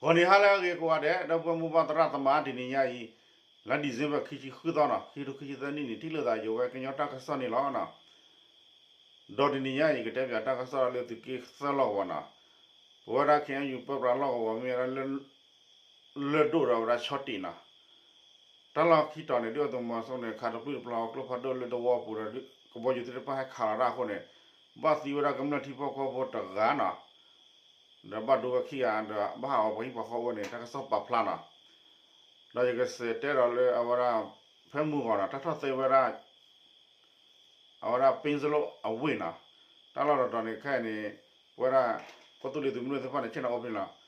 ဂီၤနံၤဟါလၢအဂ့ၤကိးဂၤဒဲး ဒီပုၢ်ဝဲၢ်မိၢ်ပၢ်သရၣ်သမါ တနံၤညါအံၤ လါ December ခံဆံဃုသီနီၤ ခံကထိခံဆံသၢနံၣ်န့ၣ် ထံၣ်လိာ်သးယဝဲကညီတၢ်ကစီၣ်န့ၣ်လီၤ. ဒီးတနံၤညါအံၤ ကတဲပၠးတၢ်ကစီၣ်လၢသုးက့သၢလီၢ်ကဝီၤနီၤ, ပဝဲဒၣ် ခ့ၣ်အဲၣ်ယူၣ် ပၢပြးလီၢ်ကဝီၤ မ့ၢ်ဝဲဒၣ် လၢၢ်ဒိၣ်ဒီးဝဲဒၣ်ဆီၣ်တံၣ်နီၤ, တၢ်လီၢ်ခံတီၤန့ၣ် ဒုၣ်ဒါသုးမီၤစိရိၤန့ၣ် ခးတပျုၢ်တပျီၤဝဲကျိဖးဒိၣ်လၢသဝီပူၤဒီး ကဘီယူၤသ့ၣ်တဖၣ်ဟဲခးလီၤတၢ်အဃိန့ၣ် ဘၣ်သံဝဲဒၣ်ကမျၢၢ်ထံဖိကီၢ်ဖိတဂၤနီၤ, ဒီးဘၣ်ဒိဝဲခံဂၤ ဒီးဘၣ်ဟးဂီၤပှၤဟံၣ်ပှၤဃီဝဲန့ၣ် တၢ်ကစီၣ်ပာ်ဖျါနီၤ, ဒီးယကစးတဲဒီးလၢအဝဲဒၣ် ဖဲမုၢ်ဂီၤနီၤ တၢ်ထီၣ်သ့ဝဲဒၣ် အဝဲဒၣ် ပ့စလိၣ်အဝ့ၢ်နီၤ, တၢ်လီၢ်တတီၤန့ၣ် ခဲအံၤန့ၣ် ပဝဲဒၣ် ကီၢ်သူလ့ၤသုးမုၢ်ဒိၣ်သ့ၣ်တဖၣ်န့ၣ် ဆ့ၣ်နီၤအိၣ်ဖဲန့ၣ်လီၤ.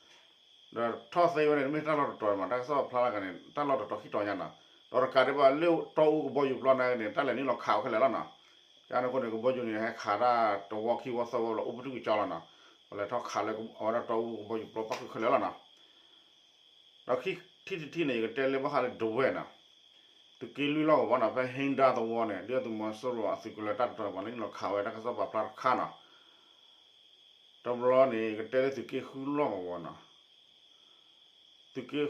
ဒီးထီၣ်သ့ဝဲန့ၣ် တမ့ၢ်တၢ်လီၢ်တတီၤမး တၢ်ကစီၣ်ဖျါလၢကန့ၣ် တၢ်လီၢ်တတီၤခံတီၤညါနီၤ, ဒီးတကးဒံးဘၣ်လၢတီအူကဘီယူၤပျီန့ၣ် တၢ်လဲၤနုာ်လီၤခးအီၤခဲလၢာ်လီၤနီၤ, ကန့ၣ်အဃိန့ၣ် ကဘီယူၤန့ၣ် ဟဲခးတၢ်တဝီခံဝီသၢဝီလီၤ အိၣ်ပတုာ်ကကၠီလီၤနီၤ, ပလဲၤထီၣ်ခးလၢအဝဲဒၣ်တီအူကဘီယူၤပျီပၣ်ဃုာ်ခဲလၢာ်လီၤနီၤ. ဒီးခံထံၣ်တထံၣ်န့ၣ် ယကတဲလၢဘၣ်ဃးလၢဒဝဲၢ်နီၤ, သုးက့လွံၢ်လီၢ်ကဝီၤနီၤ ဖဲဟ့ဒါသဝီန့ၣ် ဒုၣ်ဒါသုးမီၤစိရိၤအသုးကလၢၤတၢ်တတီၤပှၤန့ၣ် နုာ်လီၤခးဝဲတၢ်ကစီၣ်ပာ်ဖျါတခါနီၤ, တဘျီန့ၣ် ကတဲလၢသုးက့ဃုလီၢ်ကဝီၤနီၤ, သုးက့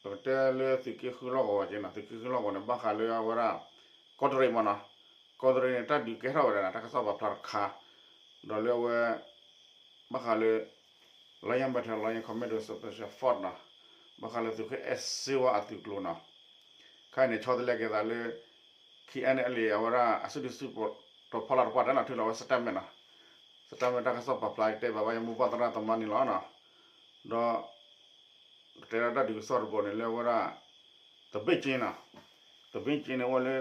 ပကတဲလၢသုးက့ဃုလီၢ်ကဝီၤက့နီၤ, သုးက့ဃုလီၢ်ကဝီၤန့ၣ် ဘၣ်ဃးလၢအဝဲဒၣ် ကီးတရံးမးနီၤ, ကီးတရံးန့ၣ် တၢ်ဒုးကဲထီၣ်ဝဲဒၣ်နီၤ တၢ်ကစီၣ်ပာ်ဖျါတခါ, ဒီးလၢအဝဲ ဘၣ်ဃးလၢ Lion Battalion Lion Commando Special Force နီၤ, ဘၣ်ဃးလၢသုးခိၣ်အဲၣ်စ့ဝါအသုးကျိၤနီၤ, ခဲအံၤန့ၣ် ဆီတလဲက့ၤသးလၢ ခ့ၣ်အဲၣ်အဲၣ်လ့ၣ် အဝဲဒၣ်အစုဒုၣ်စုတီၤဖီလာ်တပှၢ်တၢ်နီၤ ထုးလီၤဝဲ statement နီၤ, statement တၢ်ကစီၣ်ပာ်ဖျါကတဲဘၣ်ဝဲယမိၢ်ပၢ်သရၣ်သမါန့ၣ်လီၤနီၤ, ဒီး ကတဲဒၣ်တၢ်ဒုးကစီၣ်တဘိန့ၣ် လၢအဝဲဒၣ် သဘ့ၣ်က့နီၤ, သဘ့ၣ်က့န့ၣ်အိၣ်လၢ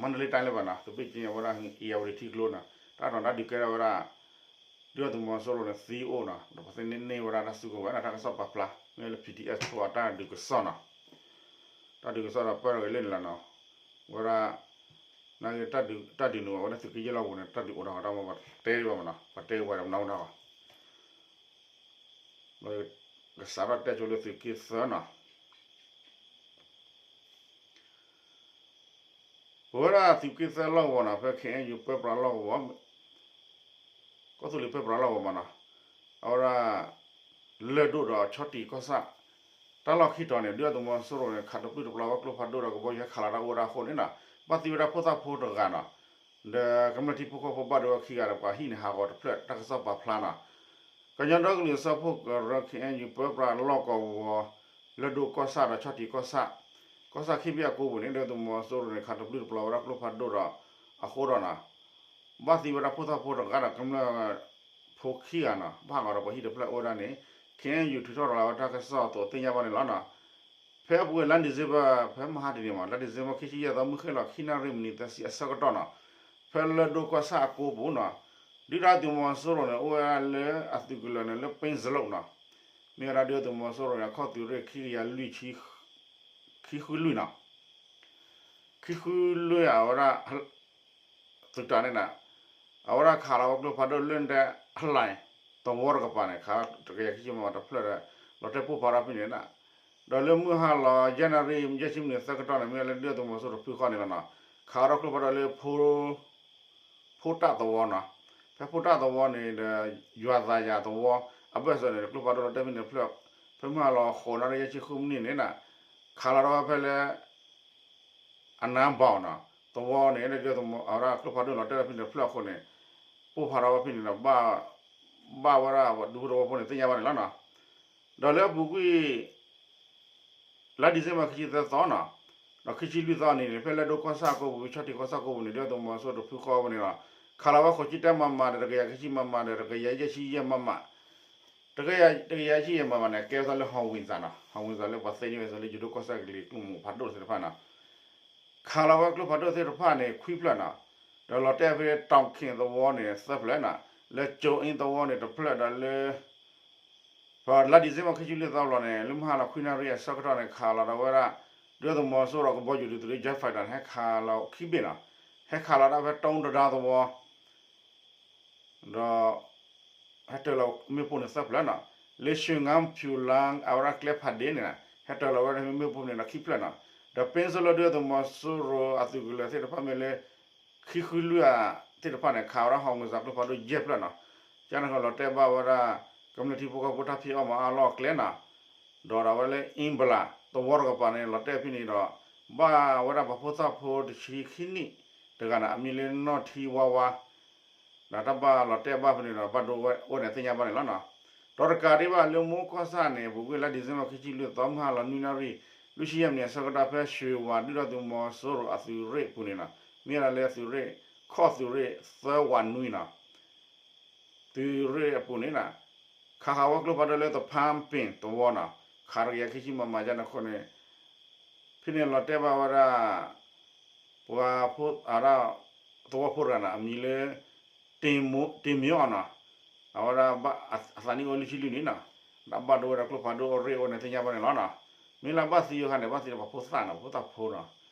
မါတလ့တိုင်းလၢၤဘၣ်နီၤ, သဘ့ၣ်က့အဝဲဒၣ် ဧရာဝတီ ထံကျိနီၤ, တၢ်ထီၣ်တၢ်ဒုးကဲထီၣ်ဝဲဒၣ် ဒုၣ်ဒါသုးမီၤစိရိၤန့ၣ် သံအိၣ်နီၤ, ဒီးပှၤသ့န့ၢ်န့ၢ်ဝဲဒၣ်တၢ်စုကဝဲၤနီၤ, တၢ်ကစီၣ်ပာ်ဖျါ မ့ၢ်လၢ ပီၣ်ထံၣ်အဲၣ်ဖိအတၢ်ဒုးကစီၣ်နီၤ, တၢ်ဒုးကစီၣ်ဒီးပၢၢ်ထီၣ်က့ၤလၢန့ၣ်လီၤနီၤ, ဝဲဒၣ် နာ်က့ တၢ်ဒုးန့ၣ် အဝဲဒၣ်သုးက့ယဲၢ်လီၢ်ပူၤန့ၣ် တၢ်ဒုးအိၣ်ထီၣ်ကဒီးမး ပှၤတဲဒံးဘၣ်မးနီၤ, ပှၤတဲဝဲပှၤတနီၤနီၤ, ကစးထီၣ်တဲကၠိလၢသုးက့သၢနီၤ ပဝဲဒၣ်သုးက့သၢလီၢ်ကဝီၤနီၤ, ဖဲ ခ့ၣ်အဲၣ်ယူၣ် ပၢပြးလီၢ်ကဝီၤ, ကီၢ်သူလ့ၤပၢပြးလီၢ်ကဝီၤမးနီၤ, အဝဲဒၣ် လၢၢ်ဒိၣ်ဒီးဆီၣ်တံၢ်ကီၢ်ဆၣ်, တၢ်လီၢ်ခံတီၤန့ၣ် ဒုၣ်ဒါသုးမီၤစိရိၤန့ၣ် ခးတပျုၢ်တပျီၤဝဲကျိဖးဒိၣ်ဒီးကဘီယူၤဟဲခးလီၤတၢ်အိၣ်ဝဲဒၣ်အဃိန့ၣ်နီၤ, ဘၣ်သံဝဲဒၣ်ဖိသၣ်ဖိတဂၤနီၤ, ဒီးကမျၢၢ်ထံဖိကီၢ်ဖိဘၣ်ဒိဝဲခံဂၤဒီးပှၤဟံၣ်န့ၣ်ဟးဂီၤတဖျၢၣ် တၢ်ကစီၣ်ပာ်ဖျါနီၤ, ကညီဒီကလုာ်စၢဖှိၣ်ကရၢ ခ့ၣ်အဲၣ်ယူၣ် ပၢပြးလီၢ်ကဝီၤ, လၢၢ်ဒိၣ်ကီၢ်ဆၣ်ဒီးဆီၣ်တံၢ်ကီၢ်ဆၣ်, ကီၢ်ဆၣ်ခံဘ့ၣ်အကိပူၤန့ၣ် ဒုၣ်ဒါသုးမီၤစိရိၤန့ၣ် ခးတပျုၢ်တပျီၤဝဲဒၣ်ကျိဖးဒိၣ်ဒီး အဃိဒီးနီၤ ဘၣ်သံဝဲဒၣ်ဖိသၣ်ဖိတဂၤဒီးကမျၢၢ်ဖိခံဂၤနီၤ, ဘၣ်ဟးဂီၤဒီးပှၤဟံၣ်တဖျၢၣ်အိၣ်ဝဲဒၣ်န့ၣ် ခ့ၣ်အဲၣ်ယူၣ် ထုးထီၣ်ရၤလီၤဝဲတၢ်ကစီၣ်အသိးသ့ၣ်ညါဘၣ်န့ၣ်လီၤနီၤ. ဖဲအပူၤကွံာ်လါ December ဖဲမဟါတနံၤမး လါ December ခံဆံယဲၢ်သီ မုၢ်ဃ့ၢ်လီၤခံနၣ်ရံၣ်မံးနံးသၢဆံအဆၢကတီၢ်နီၤ, ဖဲလၢၢ်ဒိၣ်ကီၢ်ဆၣ်အကိပူၤနီၤ, ဒုၣ်ဒါသုးမီၤစိရိၤန့ၣ် အိၣ်ဝဲဒၣ်လၢအသုးကလၢၤန့ၣ်လၢ ပ့စလိၣ်နီၤ, မ့ၢ်ဝဲဒၣ်ဒုၣ်ဒါသုးမီၤစိရိၤန့ၣ် အခီၣ်သုးရ့ၣ်ခံကယၤလွံၢ်ဆံ ခံဃုလွံၢ်နီၤ, ခံဃုလွံၢ်အဝဲဒၣ် သုးတၢ်န့ၣ်နီၤ, အဝဲဒၣ်ခးလီၤဝဲကျိဖးဒိၣ်လၢနတဲ အလၢၣ်သဝီတကပၤန့ၣ် ခးတကယၤခံဆံမမတဖျၢၣ်ဒီး လီၤတဲာ်ပိၢ်ဖးထီၣ်ဖဲန့ၣ်နီၤ, ဒီးလၢမုၢ်ဟါလီၤ ယဲၢ်နၣ်ရံၣ် ယဲၢ်ဆံမံးနံးသၢကတီၢ်န့ၣ် မ့ၢ်လၢဒုၣ်ဒါသုးမီၤစိရိၤတဖုဃီန့ၣ်လီၤနီၤ, ခးထီၣ်ကျိဖးဒိၣ်လၢ ဖိတၢ်သဝီနီၤ, ဖဲဖိတၢ်သဝီန့ၣ်ဒီး ယွၤသးယၤသဝီ အဘၢၣ်စၢၤန့ၣ် ကျိဖးဒိၣ်လီၤတဲာ်ဖဲန့ၣ်တဖျၢၣ်, ဖဲမုၢ်ဟါလီၤဃိးနၣ်ရံၣ်ယဲၢ်ဆံဃုမံးနံးန့ၣ်နီၤ, ခးလီၤထီၣ်ဝဲဖဲလၢ အနါဘီနီၤ, သဝီန့ၣ် ဒုၣ်ဒါသုးမီၤ အဝဲဒၣ်ကျိဖးဒိၣ်လီၤတဲာ်ဖဲန့ၣ်တဖျၢၣ်အဃိန့ၣ် ပိၢ်ဖးထီၣ်ဝဲဖဲန့ၣ်ဒီး ဘၣ်ဝဲဒၣ်ဒူဖိသဝီဖိန့ၣ် သ့ၣ်ညါဘၣ်န့ၣ်လီၤနီၤ, ဒီးလၢအပူၤကွံာ် လါ December ခံဆံသၢသီနီၤ, ဒီးခံဆံလွံၢ်သီန့ၣ် ဖဲလၢၢ်ဒိၣ်ကီၢ်ဆၣ်အကိပူၤ ဆီၣ်တံၢ်ကီၢ်ဆၣ်ကိပူၤန့ၣ် ဒုၣ်ဒါသုးမီၤစိရိၤတဖုဃီဝဲန့ၣ်လီၤ, ခးလီၤဝဲဃိးဆံတၢ်မမဒီး တကယၤခံဆံမမဒီး တကယၤယဲၢ်ဆံယဲၢ်မမ, တကယၤ တကယၤယဲၢ်ဆံယဲၢ်မမန့ၣ် ကဲဝဲဒၣ်လၢ howitzer နီၤ, howitzer လၢပှၤသ့န့ၢ်ဝဲဒၣ်လၢ ယိၤဒိၣ်ကီၢ်ဆၣ်ကလံၤကျိမုၢ်ဖးဒိၣ်သ့ၣ်တဖၣ်နီၤ, ခးလီၤဝဲကျိဖးဒိၣ်သ့ၣ်တဖၣ်န့ၣ် ခွံဖျၢၣ်နီၤ, ဒီးလီၤတဲာ်ဖဲ တောင်ခင် သဝီန့ၣ် သၢဖျၢၣ်နီၤ, လၢ ကၠိအ့သဝီန့ၣ် တဖျၢၣ်ဒီးလၢ လါ December ခံဆံလွံၢ်သီဘျီန့ၣ် လၢမုၢ်ဟါလီၤခွံနၣ်ရံၣ်အဆၢကတီၢ်န့ၣ် ခးလီၤဒီးဝဲဒၣ် ဒုၣ်ဒါသုးမီၤစိရိၤကဘီယူၤဒုးသုးလၢ jet fighter န့ၣ် ဟဲခးလီၤခံဘ့ၣ်နီၤ, ဟဲခးလီၤဒၣ်ဖဲ တိတဒါသဝီ ဒီး ဟဲတၢၤလီၤမ့ၣ်ပိၢ်န့ၣ်သၢဖျၢၣ်နီၤ, လၢ ရွှေငါးဖြူလမ်း အဝဲဒၣ်ကျဲဖးဒ့န့ၣ် ဟဲတၢၤလီၤဝဲဒၣ်မ့ၣ်ပိၢ်န့ၣ်ဒီးခံဖျၢၣ်နီၤ, ဒီး ပ့စလိၣ် ဒုၣ်ဒါသုးမီၤစိရိၤအသုးကလၢၤသ့ၣ်တဖၣ်မ့ၢ်လၢ ခံဃုလွံၢ်သ့ၣ်တဖၣ်န့ၣ် ခးဝဲဒၣ် howitzer ကျိဖးဒိၣ်ယဲၢ်ဖျၢၣ်နီၤ, ကန့ၣ်လီၤတဲာ်ဘၣ်ဝဲဒၣ် က ကမျၢၢ်ထံဖိကီၢ်ဖိတၢ်ဖံးအီၣ်မၤအီၣ်အလီၢ်အကျဲနီၤ, ဒီးဒၣ်ဝဲလၢ အ့ဘလး သဝီတကပၤန့ၣ် လီၤတဲာ်ဖဲန့ၣ်ဒီး ဘၣ်ဝဲဒၣ်ပှၤဖိသၣ်ဖိတဆံခံနံၣ်တဂၤန့ၣ် အမံၤလၢနီၢ်ထံဝါဝါ ဒီးတၢ်ဘၣ်လီၤတဲာ်ဘၣ်ဖဲန့ၣ်ဒီး ဘၣ်ဒိဝဲအိၣ်န့ၣ်သ့ၣ်ညါဘၣ်န့ၣ်လီၤနီၤ. ဒီးတကးဒံးဘၣ်လၢမိၢ်ကီၢ်ဆၣ်န့ၣ် ပူၤကွံာ်လါ December ခံဆံလွံၢ်သီ မုၢ်ဟါလီၤနွံနၣ်ရံၣ် လွံၢ်ဆံယဲၢ်မံးနံးအဆၢကတီၢ် ဖဲ ရွှေဝါ ဒုၣ်ဒါသုးမီၤစိရိၤအသုးရ့ၣ်အပူၤန့ၣ်နီၤ, မ့ၢ်ဒၣ်လၢသုးရ့ၣ် ခီၣ်သုးရ့ၣ်သၢဝးနွံနီၤ သုးရ့ၣ်အပူၤန့ၣ်နီၤ, ခးဃာ်ဝဲကျိဖးဒိၣ်လၢ သဖါပ့ၣ်သဝီနီၤ, ခးတကယၤခံဆံ မမ ကန့ၣ်အဃိန့ၣ် ဖဲန့ၣ်လီၤတဲာ်ဘၣ်ဝဲဒၣ် ပှၤဖိ အဝဲဒၣ် သဝီဖိတဂၤနီၤ အမံၤလၢ တ့ၢ်မၠီနီၤ, အဝဲဒၣ် အသးနံၣ်အိၣ်လွံၢ်ဆံလွံၢ်နံၣ်နီၤ, ဒီးဘၣ်ဒိဝဲဒၣ်ကျိဖးဒိၣ်အရ့ၣ်အိၣ်န့ၣ်သ့ၣ်ညါဘၣ်န့ၣ်လီၤနီၤ. မ့ၢ်လၢဘၣ်သံအခါန့ၣ် ဘၣ်သံဒီးပှၤဖိသၣ်နီၤ, ဖိသၣ်ဖိနီၤ,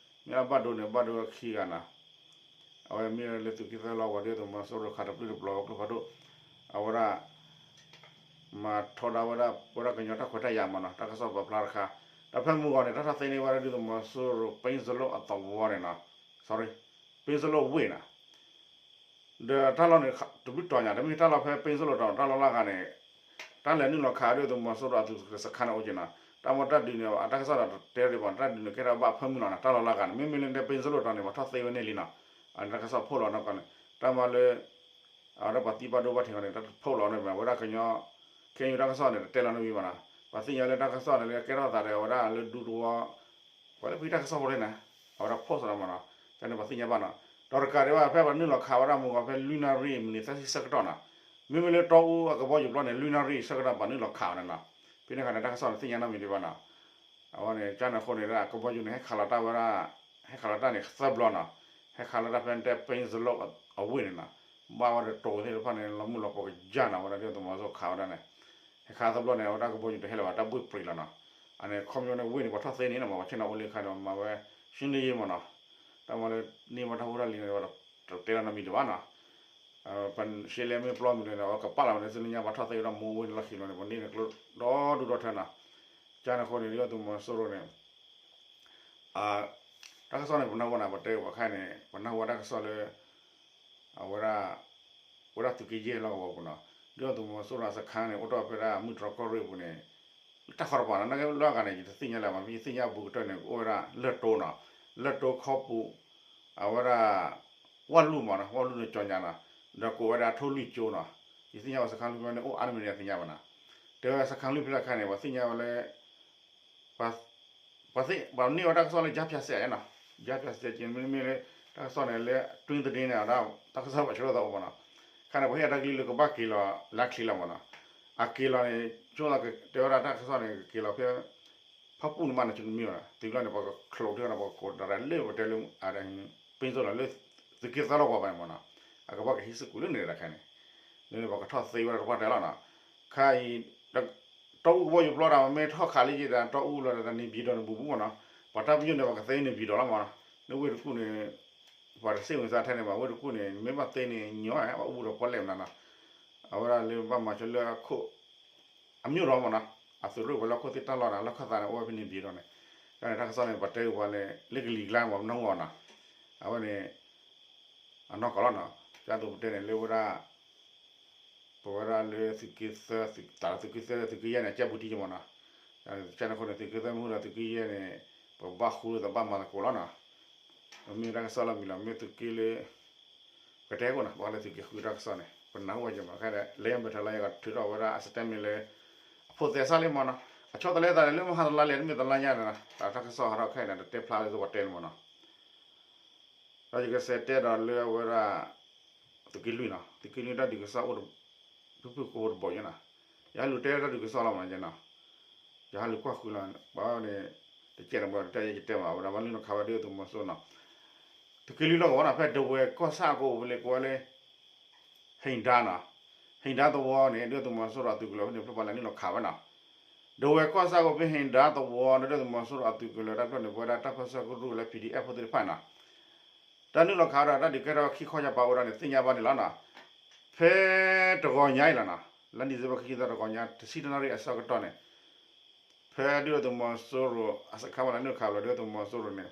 မ့ၢ်လၢဘၣ်ဒိန့ၣ် ဘၣ်ဒိဝဲခံဂၤနီၤ. အဝဲမ့ၢ်လၢသုးက့သၢလီၤ ပှၤဒုၣ်ဒါသုးမီၤစိရိၤခးတပျုၢ်တပျီၤဝဲကျိဖးဒိၣ်, အဝဲဒၣ် မၤထီဒါဝဲဒၣ် ပဝဲဒၣ်ကညီတၢ်ခွဲးတၢ်ယာ်မ့ၢ်နီၤ, တၢ်ကစီၣ်ပာ်ဖျါတခါ, ဒီးဖဲမုၢ်ဂီၤန့ၣ် တၢ်ထီၣ်သ့န့ၢ်ဝဲဒၣ်ဒုၣ်ဒါသုးမီၤစိရိၤ ပ့ၣ်စလိၣ်အသဝီန့ၣ်နီၤ, sorry, ပ့ၣ်စလိၣ်ဝ့ၢ်နီၤ. ဒီးတၢ်လီၢ်န့ၣ် တဘျုးတီၤညါ တမ့ၢ်တၢ်လီၢ်ဖဲပ့ၣ်စလိၣ်တီၤ တၢ်လီၢ်လၢအဂၤန့ၣ် တၢ်လဲၤနုာ်လီၤခးဒုၣ်ဒါသုးမီၤစိရိၤအသုးစခါန့ၣ်အိၣ်က့ၤနီၤ, တၢ်မ့ၢ်တၢ်ဒုးန့ၣ် အတၢ်ကစီၣ်ဒီးတတဲရံၣ်ဘၣ် တၢ်ဒုးန့ၣ်ကဲထီၣ်ဘၣ်ဖၢမုၢ်လီၤနီၤ, တၢ်လီၢ်လၢအဂၤန့ၣ် မ့မ့ၢ်လၢပ့ၣ်စလိၣ်တီၤန့ၣ် ပှၤထီၣ်သ့ဝဲန့ၣ်လံနီၤ, အန့ၣ်တၢ်ကစီၣ်ဖီၣ်လီၤနီၢ်ကီၢ်န့ၣ် တၢ်မၤလၢ အဝဲဒၣ်ပှၤသံဘၣ်ဒိဘၣ်ထံးအီၤန့ၣ် တၢ်ဖီၣ်လီၤန့ၣ် ဝဲဒၣ်ကညီ ခဲအံၤတၢ်ကစီၣ်န့ၣ် တတဲလီၤန့ၣ်ဝံၤဘၣ်နီၤ, ပှၤသ့ၣ်ညါလၢတၢ်ကစီၣ်န့ၣ် လၢကဲထီၣ်သးဒီး အဝဲဒၣ်လၢဒူသဝီ ပှၤလၢဖံးတၢ်ကစီၣ်ဖိလၢန့ၣ် အဝဲဒၣ်ဖီၣ်စးလီၤမ့ၢ်နီၤ, ကန့ၣ်ပှၤသ့ၣ်ညါဘၣ်နီၤ, ဒီးတကးဒံးဘၣ် ဖဲပှၤနုာ်လီၤခးဝဲဒၣ်မုၢ်ဂီၤဖဲလွံၢ်နၣ်ရံၣ်မံးနံးသၢဆံဆၢကတီၢ်နီၤ, မ့မ့ၢ်လၢတီအူအကဘီယူၤပျီန့ၣ် လွံၢ်နၣ်ရံၣ်ဆၢကတီၢ်ပှၤနုာ်လီၤခးဝဲန့ၣ်နီၤ, ဖဲန့ၣ်အခါန့ၣ် တၢ်ကစီၣ်န့ၣ်သ့ၣ်ညါနီတမံၤဒံးဘၣ်နီၤ. အဝဲန့ၣ် ကန့ၣ်အဃိန့ၣ် ကဘီယူၤန့ၣ် ဟဲခးလီၤတၢ်ဝဲဒၣ် ဟဲခးလီၤတၢ်န့ၣ်သၢဘျီနီၤ, ဟဲခးလီၤတၢ်ဖဲတဲပ့ၣ်စလိၣ်အဝ့ၢ်န့ၣ်နီၤ, ဘၣ်ဝဲဒီးတိၤသ့ၣ်တဖၣ်န့ၣ် လီၤမုၢ်လီၤပှီၤကယၢ်နီၤ, ဝဲဒၣ်ဒုၣ်ဒါသုးမီၤစိရိၤခးဝဲဒၣ်န့ၣ် ဟဲခးသၢဘျီန့ၣ် အဝဲဒၣ်ကဘီယူၤတဟဲလၢၤဘၣ် တၢ်ဘှ့ၣ်ပြံးလီၤနီၤ, အန့ၣ်ခီပညီန့ၣ်ဝ့ၢ်န့ၣ် ပှၤထီၣ်သ့န့ၣ်နီၤ ပှၤဆ့ၣ်နီၤအိၣ်လၢခါဒီးမၤဝဲ ရှင်းလင်းရေးမ့ၢ်နီၤ, တၢ်မၤလၢန့ၢ်ဝဲတၢ်ဖိတၢ်လံၤန့ၣ် ပတဲလီၤနီတမံၤဒံးဘၣ်နီၤ. ပရှဲလဲမ့ၢ်ပျီမုၢ်န့ၣ် အဝဲကပာ်လီၤဝဲန့ၣ် ဆူညါပှၤထီၣ်သ့ဝဲဒၣ်မူဝ့ၢ်န့ၣ်လီၢ်ခံလီၤန့ၣ် ပှၤန့ၢ်န့ၣ်ကျိဒီဒူၣ်ဒီထၢနီၤ, ကန့ၣ်အဃိန့ၣ် ဒုၣ်ဒါသုးမီၤစိရိၤန့ၣ် တၢ်ကစီၣ်န့ၣ် ပနၢ်ဟူဝဲန့ၣ် ပတဲပှၤခဲအံၤန့ၣ် ပနၢ်ဟူဝဲတၢ်ကစီၣ်လၢ အဝဲဒၣ် ဝဲဒၣ်သုးက့ယဲၢ်လီၢ်ကဝီၤပူၤနီၤ, ဒုၣ်ဒါသုးမီၤစိရိၤအစခါန့ၣ် အိၣ်ထီၣ်ဖဲဒၣ်မုၢ်တြီၢ်ကီၢ်ရ့ၣ်ပူၤန့ၣ် တၢ်ဃီတပၤနီၤ, နာ်က့လၢအဂၤန့ၣ် ယတသ့ၣ်ညါလၢၤဘၣ်, မ့ၢ်ယသ့ၣ်ညါဘူးကတၢၢ်န့ၣ် ကအိၣ်ဝဲဒၣ်လၢၢ်တိနီၤ, လၢၢ်တိခီပူၤ အဝဲဒၣ် ဝၣ်လူၢ်မ့ၢ်နီၤ, ဝၣ်လူၢ်န့ၣ်ကၠီညါနီၤ, ဒီးကိးဝဲဒၣ်ထိၣ်လွံၢ်ကၠိနီၤ, ယသ့ၣ်ညါဝဲစခါလွံၢ်ဖျၢၣ်န့ၣ် အိၣ်အါတမံၤန့ၣ် ယသ့ၣ်ညါဘၣ်နီၤ, တဲဝဲစခါလွံၢ်ဖျၢၣ်အခါန့ၣ် ပှၤသ့ၣ်ညါဝဲလၢ ပှၤသ့ၣ် ပှၤန့ၢ်ဝဲတၢ်ကစီၣ်လၢ ကြားဖြတ်စက်နီၤ, ကြားဖြတ်စက် က့မ့မ့ၢ်လၢ တၢ်ကစီၣ်န့ၣ်လၢ တွင်းသတင်းန့ၣ် အဝဲဒၣ် တၢ်ကစီၣ်ပှၤဆှၢထီၣ်သးအိၣ်မ့ၢ်နီၤ, ခါန့ၣ် ပှၤဟ့ၣ်အတၢ်ကလုၢ်လၢကဘၣ်က့ၤလီၤလၢချံလီၤမ့ၢ်နီၤ, အက့ၤလီၤန့ၣ် ဆိကမိၣ်တဲဝဲဒၣ်တၢ်ကစီၣ်န့ၣ် ကက့ၤလီၤဖဲ ဖၣ်ပူၣ်န့ၣ်မးန့ၣ် ဆိကမိၣ်မ့ၢ်ဝဲဒၣ် သုးလီၢ်န့ၣ် ပှၤကချိးထီၣ်ဒီး ပှၤကကိးတရံးလၢပတဲလၢ ပ့ၣ်စလိၣ်လၢ သုးက့သၢလီၢ်ကဝီၤဘၣ်န့ၣ်မ့ၢ်နီၤ, အကဘၣ်ကဟံးစူၢ်ကီးလၢန့ၣ်တခါန့ၣ်, လၢန့ၣ်ပှၤကထီၣ်သ့ဝဲဒၣ်တပှၢ်တၢၢ်လီၤနီၤ, ခါအံၤ တီအူကဘီယူၤပျီတၢ် မ့ၢ်ထီၣ်ခးလံက့ၤဒီး တီအူလီၤဒီး န့ၣ်ဘံၣ်ဒီးန့ၣ်ဘူးဘူးမ့ၢ်နီၤ, ပှၤတၢ်ပညိၣ်န့ၣ် ပှၤကသ့န့ၣ်ဘံၣ်ဒီးလီၤမ့ၢ်နီၤ, လၢဝ့ၢ်တကူၣ်န့ၣ် ပှၤတစ့ၣ်ဝင်စားထဲန့ၣ်ဘၣ်, ဝ့ၢ်တကူၣ်န့ၣ် မ့ၢ်ဘၣ်သ့န့ၣ် ညီဘၣ်အူဒီးပီၣ်လဲၣ်မနုၤနီၤ, အဝဲဒၣ်လၢဘၣ်မၤဆိလၢအခိၣ် အမျိာ်ဒီးမ့ၢ်နီၤ, အသုးရ့ၣ်ဝဲလၢခိၣ်သ့ၣ်တၢ်လီၢ်န့ၣ် လီၢ်ခၢၣ်သးန့ၣ် အိၣ်ဝဲဖဲန့ၣ်ဘံၣ်ဒီးန့ၣ်, တၢ်န့ၣ်တၢ်ကစီၣ်န့ၣ် ပှၤတဲဝဲလၢ လၢကလံၤကျါမ့ၢ်နီၤ, အဝဲန့ၣ် အနီၢ်ကီၢ်လီၤနီၤ, ကၢ်သိးပတဲန့ၣ် လၢဝဲဒၣ် ပဝဲဒၣ်လၢသုးက့သၢ သးလၢသုးက့သၢ သုးက့ယဲၢ်န့ၣ် ကၢ်ဘူးတံၢ်က့မ့ၢ်နီၤ, ကၢ်န့ၣ်အဃိန့ၣ် သုးက့သၢမ့ၢ်ဒီးသုးက့ယဲၢ်န့ၣ် ပဘၣ်ဃုလၢသးဘၣ်မၤသကိးလီၤနီၤ, မ့ၢ်တၢ်ကစီၣ်လီၤမံၤလီၤ မ့ၢ်သုးက့လၢ ပတဲကိးနီၤ ဘၣ်ဃးလၢသုးက့ဃုတၢ်ကစီၣ်န့ၣ် ပနၢ်ဟူဝဲက့မ့ၢ်နီၤ, ခဲဒၣ် လဲၤယံၤဘၢၣ်ထၢၣ်လီၤ ယကထုးထီၣ်ဝဲဒၣ် အstatement လၢ အဖိးသဲစးလံမ့ၢ်နီၤ, အဆီတလဲသးန့ၣ် လၢမဟါတလါလဲၣ် တမ့ၢ်တလါညါန့ၣ်နီၤ, တၢ်ကစီၣ်ဟးထီၣ်ခဲအံၤန့ၣ် တတဲဖျါလၢသုပှၤတဲန့ၣ်မ့ၢ်နီၤ ဒီးယကစးတဲဒီးလၢအဝဲဒၣ် သုးက့လွံၢ်နီၤ, သုးက့လွံၢ်တၢ်ဒုးကစီၣ်အိၣ် ဖုၣ်ဖုၣ်ကိာ်ကိာ်တဘီယူၤနီၤ, ယဟဲလူၤတဲတၢ်ဒုးကစီၣ်လီၤမ့ၢ်နီၤ, ယဟဲလူၤကွၢ်ဃုလီၤ ဘၣ်န့ၣ် တကဲးတဘီတတဲယတဲမ့ၢ် အဝဲဒၣ်ဘၣ်နုာ်လီၤခးဝဲဒၣ်သုးမီၤစိရိၤနီၤ, သုးက့လွံၢ်လီၢ်ကဝီၤနီၤ ဖဲဒဝဲၢ်ကီၢ်ဆၣ်အကိးပူၤလၢကိးဝဲလၢ ဟ့ၣ်ဒါနီၤ, ဟ့ၣ်ဒါသဝီန့ၣ် ဒုၣ်ဒါသုးမီၤစိရိၤအသုးကလၢၤဖဲန့ၣ် ဖျိပှၤလဲၤနုာ်လီၤခးဝဲနီၤ, ဒဝဲၢ်ကီၢ်ဆၣ်အကိးဖဲဟ့ၣ်ဒါသဝီ ဒုၣ်ဒါသုးမီၤစိရိၤအသုးကလၢၤ တၢ်ဖျၢၣ်န့ၣ် ပဝဲဒၣ်တၢ်ပၢဆှၢကရူၢ်လၢ ပီၣ်ဒံၣ်အဲၣ်ဖိသ့ၣ်တဖၣ်နီၤ, တၢ်နုာ်လီၤခးဒီးတၢ်ဒုးကဲထီၣ်ခံခီယပာ်ဝဲဒၣ်န့ၣ် သ့ၣ်ညါဘၣ်န့ၣ်လီၤနီၤ, ဖဲတဂီၤညါအံၤလီၤနီၤ, လါဒံၣ်စ့ဘၢၣ်ခံဆံသၢတဂီၤညါ တဆံတနၣ်ရံၣ်အဆၢကတီၢ်န့ၣ် ဖဲဒုၣ်ဒါသုးမီၤစိရိၤ အစခါပှၤလဲၤနုာ်ခးဘၣ်လီၤ ဒုၣ်ဒါသုးမီၤစိရိၤန့ၣ်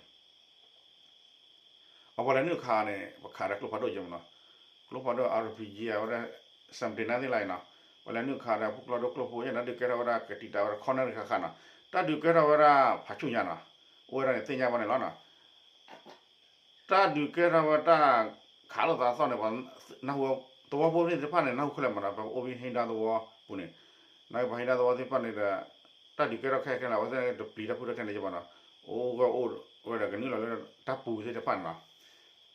အပှၤလဲၤနုာ်ခးန့ၣ် ပခးဒီးကျိဖးဒိၣ်ယဲၢ်မ့ၢ်နီၤ, ကျိဖးဒိၣ် RPG အဝဲဒၣ် စဲးပတံးနါသ့ၣ်လၢအံၤနီၤ, ပှၤလဲၤနုာ်ခးဒီးဖိကျိဒိၣ်ကျိဖိ ယဲန့ၣ် တၢ်ဒုးကဲထီၣ်ဝဲဒၣ်ကတံာ်တာ်ဝဲဒၣ် ခီနၣ်ရံၣ်ဃၣ်ဃၣ်နီၤ, တၢ်ဒုးကဲထီၣ်ဝဲဒၣ်ဖးဆူၣ်ညါနီၤ, အိၣ်ဝဲဒၣ်န့ၣ်သ့ၣ်ညါဘၣ်န့ၣ်လီၤနီၤ. တၢ်ဒုးကဲထီၣ်ဝဲတၢ်ခးလိာ်သးအသီၣ်န့ၣ် နၢ်ဟူ သဝီဖိသ့ၣ်တဖၣ်န့ၣ် နၢ်ဟူခဲလၢာ်မးနီၤ, ပအိၣ်ဖဲဟ့ၣ်ဒါသဝီပူၤန့ၣ်, နပှၤဟ့ၣ်ဒါသဝီသ့ၣ်တဖၣ်န့ၣ်ဒီး တၢ်ဒုးကဲထီၣ်ခဲခဲလၢာ် အဝဲသ့ၣ်တပျံၤတၢ်ဖုၣ်တၢ်ခဲန့ၣ်က့ၤဘၣ်နီၤ, အိၣ်ဂၢၢ်အိၣ်ဝဲဒီးကနုာ်လီၤလၢတၢ်ပူၤသ့ၣ်တဖၣ်န့ၣ်နီၤ,